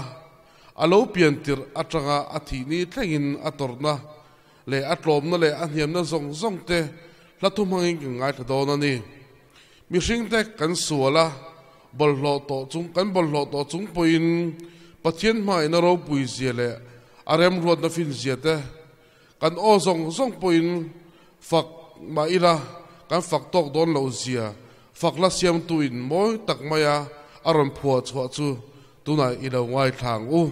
Q: a lo pian tirh atanga a thih ni thlengin a tawrhna leh a tlawmna leh a hniamna zawng zawng te hla thu hmangin kan ngaithla dawn a ni. Mihringte kan sual a, bawlhhlawh tawh chung kan bawlhhlawh tawh chung pawhin Pathian hmangaihna ropui zia leh a remruatna fin zia te kan aw zawng zawng pawhin fak mah ila kan fak tawk dawn loh zia fak la siamtu in mawi tak maia a rawn phuah chhuah chu tunah i lo ngaithla ang u.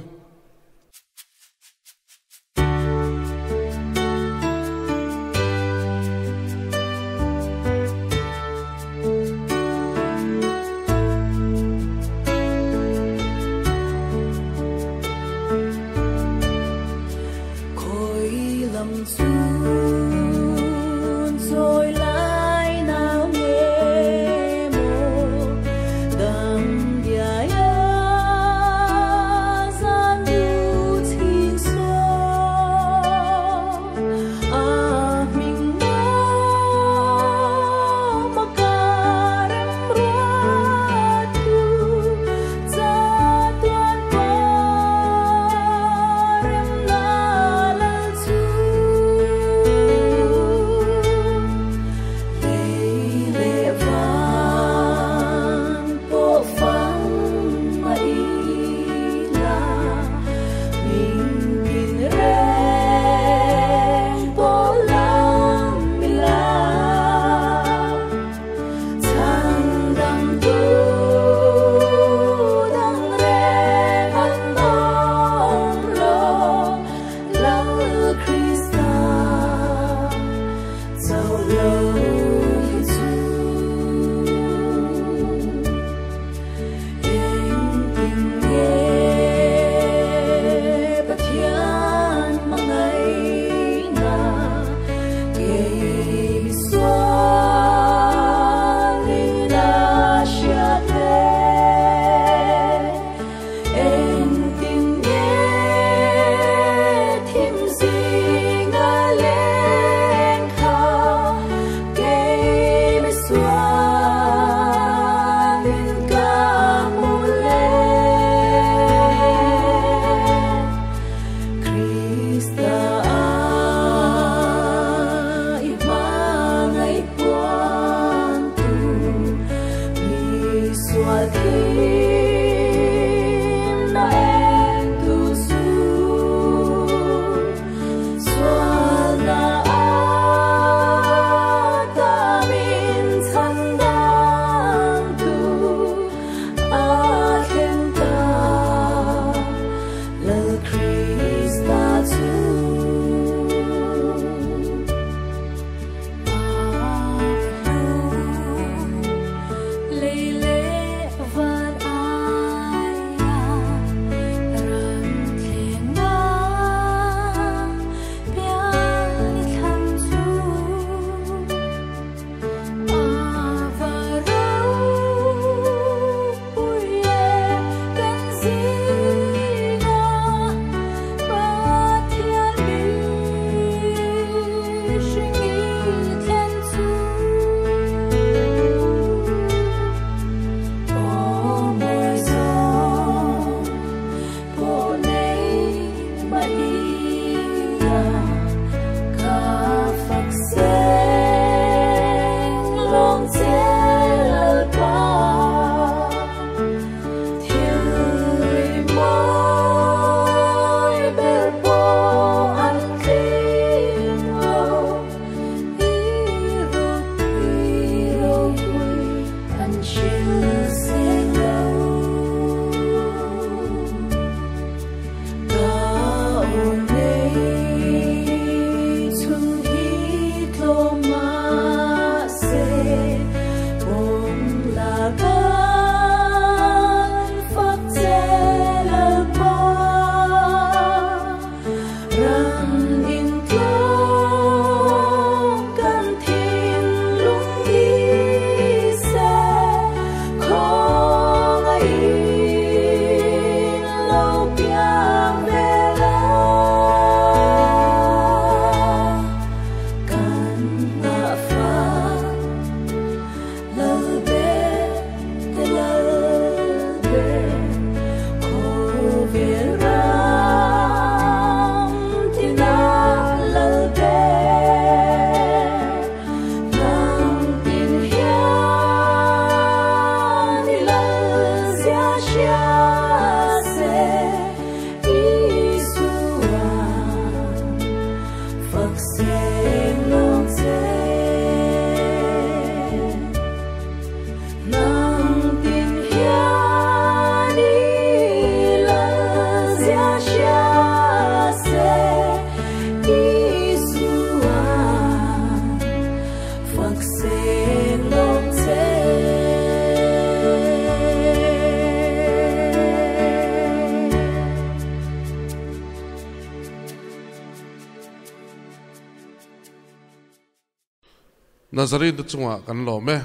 Q: Nazarin te chunga kan lo me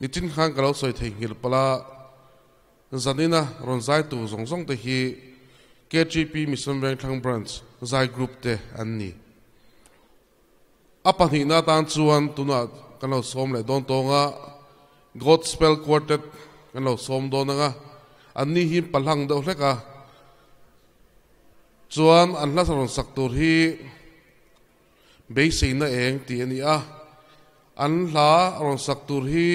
Q: ni chin khan ka lo soi thei ngil pala zanina ron zai tu zong zong te hi KGP Mission Vengthlang Branch zai group te an ni apani na tan chuan tuna kan lo som le don tonga Gospel Quartet kan lo som don anga an ni hi palang deuh hleka chuan an hla ron sak tur hi beisei na eng ti ani a an hla ron sak tur hi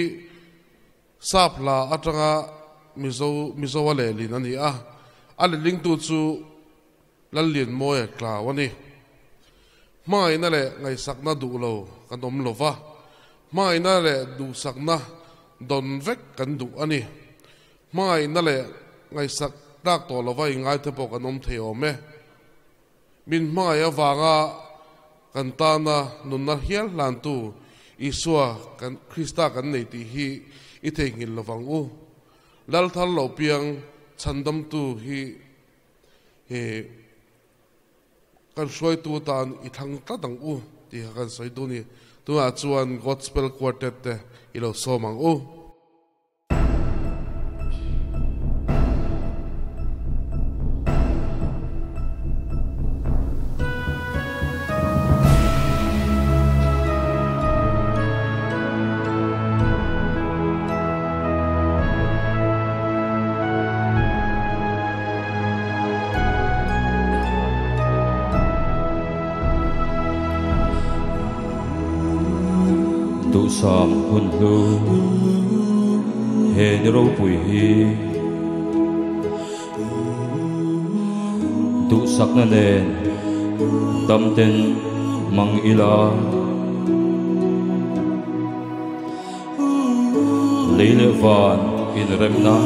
Q: sap hla atanga mizo mizo a le lin ani a a le ling tu chu lal lian mawi a tlau ani hmangai na le ngai sak na duh lo kan awm lova hmangai na le duh sak na don vek kan duh ani hmangai na le ngai sak tak tawh lova ingai te pawh kan awm thei awm e min hmangai awanga kan ta na nun na hial hlan tu Isua kan Krista kan nei ti hi i thei ngil lovang u lal thar lo piang chandam tu hi he kan hruai tu tan i thang tlat ang u ti kha kan sawi tu ni tunah chuan Gospel Quartet te i lo sawm ang u.
R: Som hun lu He ni ropui hi duhsakna nen damten mang ila. Lei leh van inremna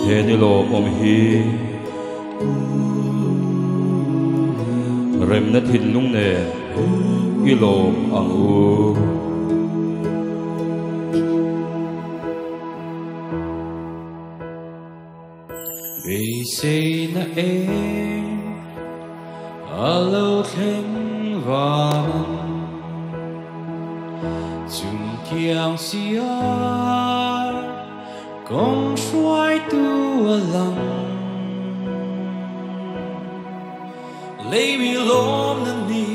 R: he ni lawmawm hi remna thinlung nen i lawm ang u.
S: Beiseina eng a lo thleng van chung thiang siar kawng hruaitu a lang lei mi lawm na ni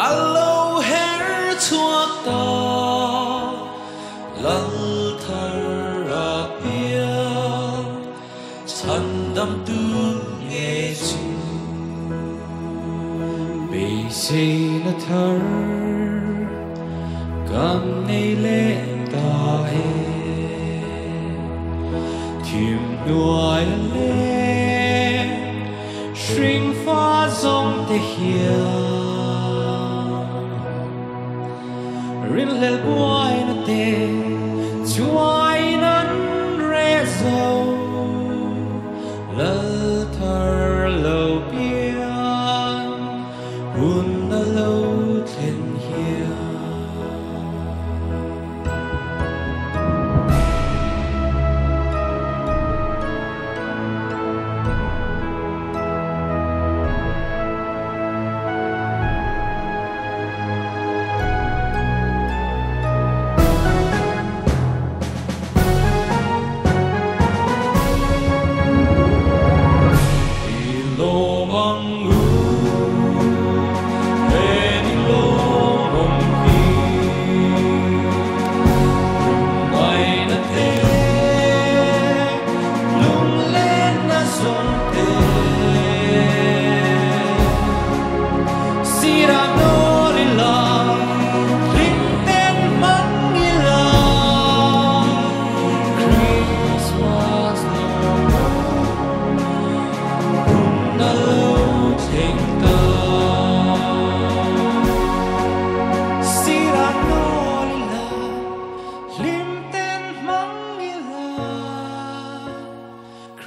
S: a lo her chhuak ta lal thar a piang chhan dam tu nge chu beiseina thar kan nei leh ta e thim hnuai a leng hring fa zawng te hian rin hlel buai na te chuai nan re zo lal thar lo piang hun a lo thlen hian.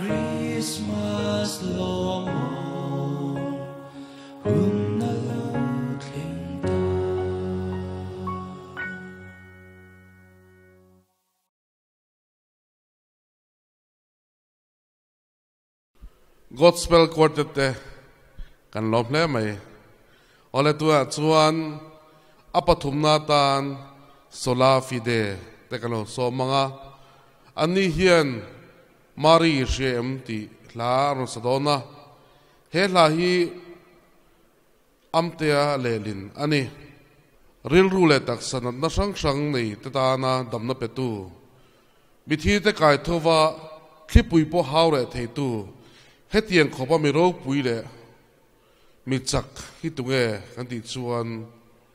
S: Christmas lawmawm hun a lo thleng ta.
Q: Godspell Quartet te kan lawm hle mai. Awle tunah chuan a pathumna atan Sola Fide te kan lo sawm ang a. Anni hian Mari hria em tih hla a rawn sa dawn a. He hla hi Amtea lehlin a ni. Rilru leh taksa natna hrang hrang nei te tana damna petu, mithi te kai thova thlipui pawh hau reh theitu, hetiang khawpa mi ropui leh mi chak hi tunge kan tih chuan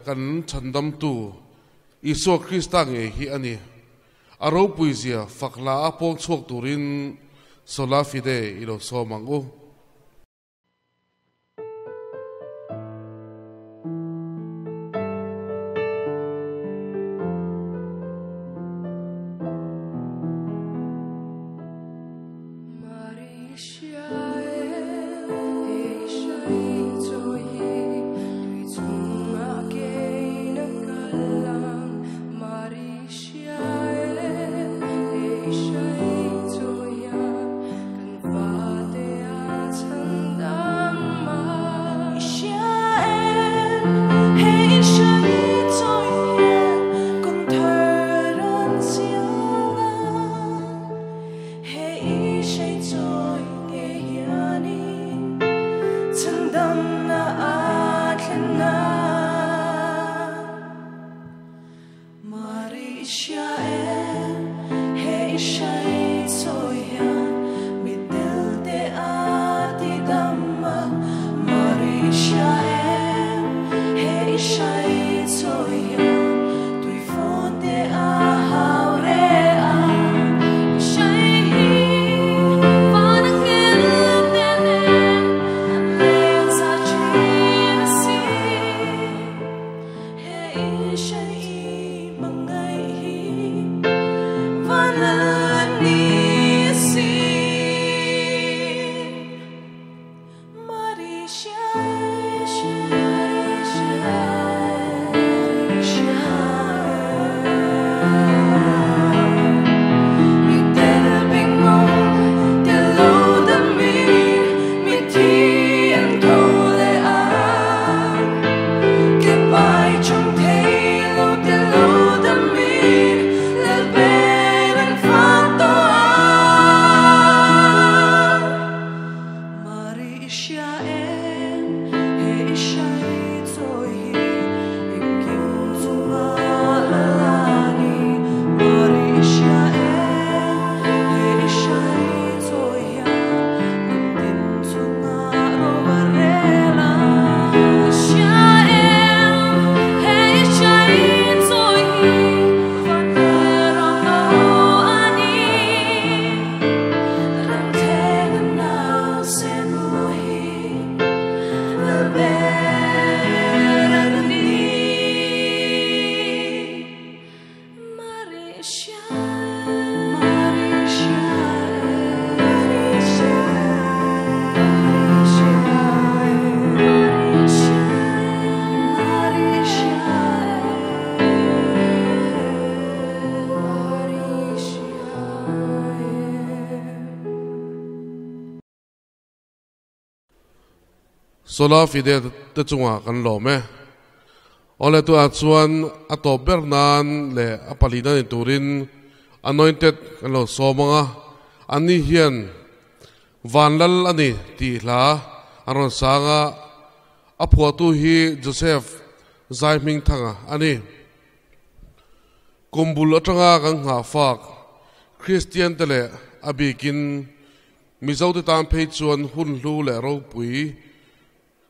Q: kan chhandamtu Isua Krista ngei hi a ni. A ropui zia fak hla a pawng chhuak turin Sola Fide i lo sawm ang u. Sola fide te chunga kan lawm e. Awle tu ah chuan a tawp ber nan leh a palina ni turin Anointed kan lo sawm ang a, ani hian Vanlal a ni tih hla an rawn sang a, a phuahtu hi Joseph Zaihmingthanga a ni. Kum bul atanga kan nghah fak Kristian te leh a bikin Mizote tan phei chuan hun hlu leh ropui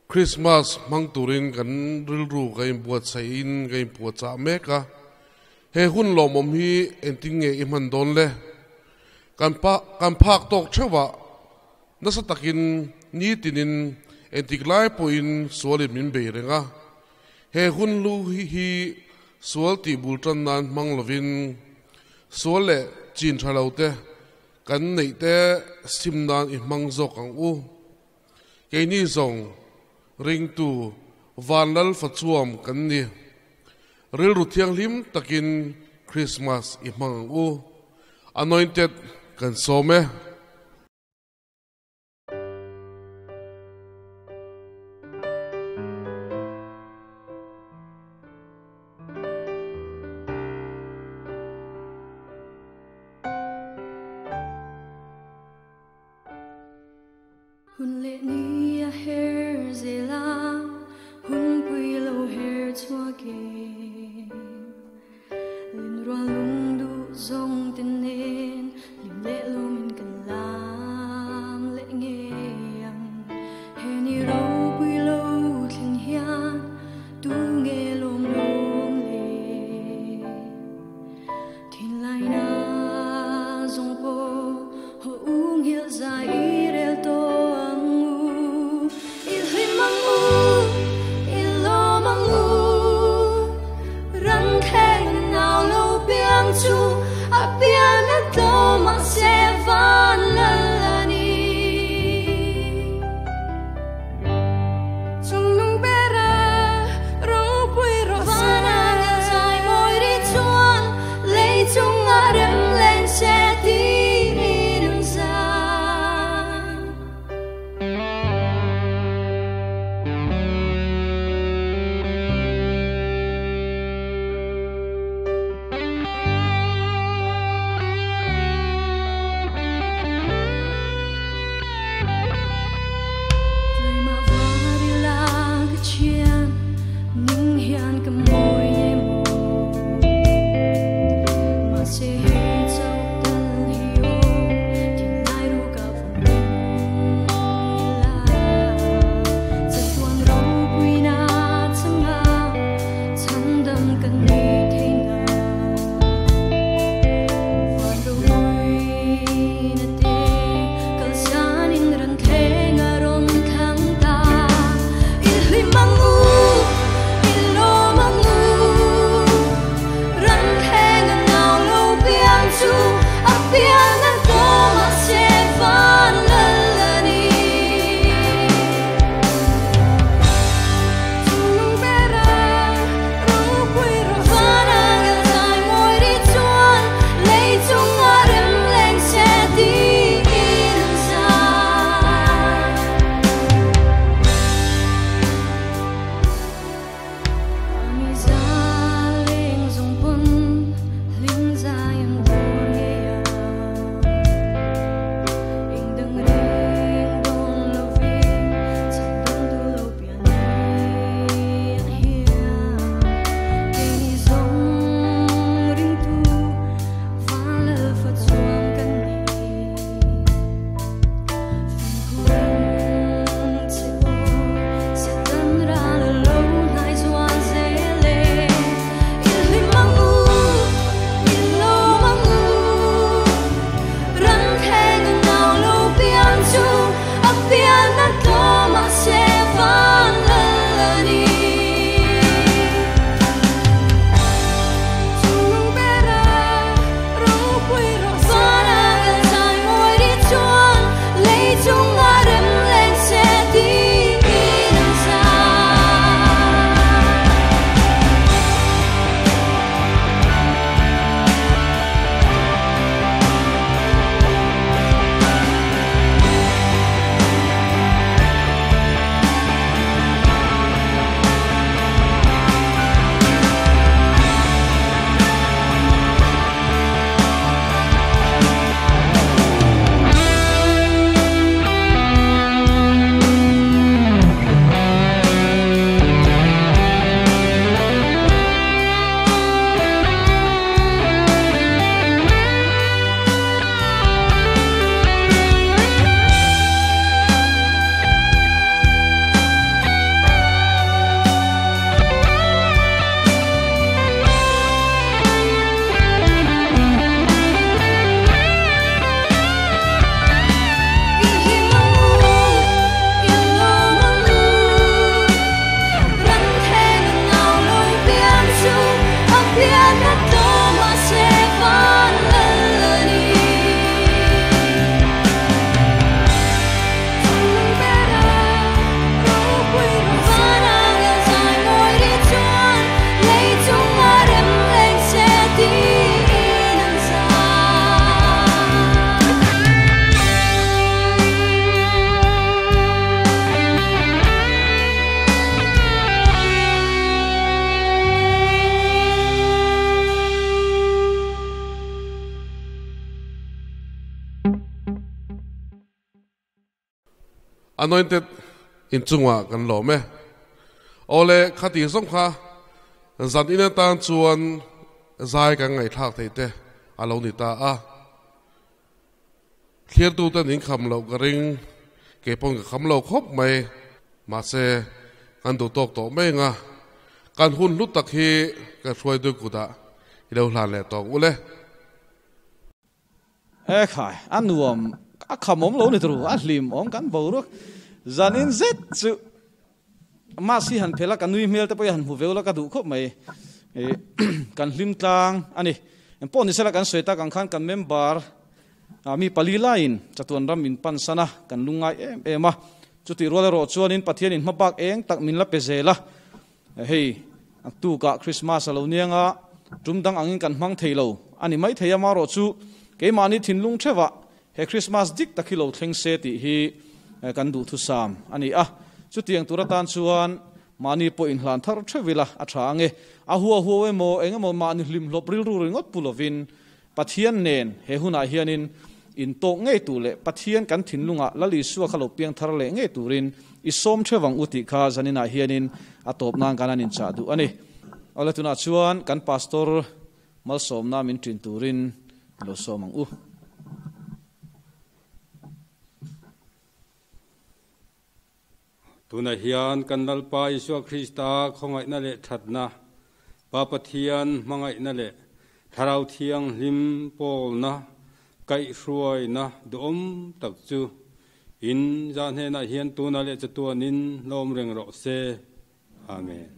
Q: Krismas hmang turin kan rilru ka inbuatsaih in ka inpuahchah mek a, he hun lawmawm hi engtin nge i hman dawn le? Kan pa kan phak tawk theuh ah nasa takin nitinin engtik lai pawhin sualin min bei reng a, he hun hlu hi sual tih bul tan nan hmang lovin sual leh chin tha lo te kan neih te sim nan i hmang zawk ang u. Keini zawng ringtu Vanlal Fachuam kan ni. Rilru thianghlim takin Krismas i hmang ang u. Anointed kan sawm e.
T: Hun leh ni a her zel a, hun pui lo her chhuak e. Lim rual lung duh zawng te nen, lim leh lawmin kan lam leh ngei ang. He ni ropui lo thleng hian tu nge lawm lawm le? Thinlaina zawng pawh haw u nghilh zai i rel tawh ang u.
Q: Anointed in chungah kan lawm e. Awle khati zawng kha zan in atan chuan zai kan ngaihthlak theih te a lo ni ta a. Thliartuten in kham loh ka ring, kei pawn ka kham lo khawp mai. Mahse, kan duh tawk tawh mai ang a, kan hun hlu tak hi kan hruaitu kutah i lo hlan leh tawk ule.
A: E khai, a nuam, a kham awm lo ni turu, a hlim awm kan boruak zanin zet chu mask hi han phel a, ka nui hmel te pawh hi han hmu veu la ka duh khawp mai. Kan hlim tlang a ni. Engpawh ni sela kan sawi tak ang khan kan member mi pali laiin chatuan ram min pan san a, kan lungngai em em a. Chutih rual erawh chuanin Pathianin hmabak eng tak min la pe zel a. Hei, tukah Krismas a lo niang a, tum dang angin kan hmang thei lo a ni maithei a, marawh chu keimahni thinlung theuhah he Krismas dik tak hi lo thleng se tih hi kan duhthusam a ni a. Chutiang tur atan chuan mahni pawh inhlan thar theuh ila a tha ang e. A hua huau emaw eng emaw mahni hlimhlawp rilru ringawt pu lovin Pathian nen he hunah hianin intawk ngei tur leh Pathian kan thinlungah Lal Isua kha lo piang thar leh ngei turin i sawm theuh ang u tih kha zaninah hianin a tawp nan kan han inchah duh a ni. Awle tunah chuan kan Pastor malsawmna min ṭin turin i lo sawm ang u.
P: Tunah hian kan Lalpa Isua Krista khawngaihna leh thatna, Pa Pathian hmangaihna leh Thlarau Thianghlim pawlna kaihhruaina duhawm tak chu in zah hnenah hian tunah leh chatuanin hlawm reng rawh se. Amen.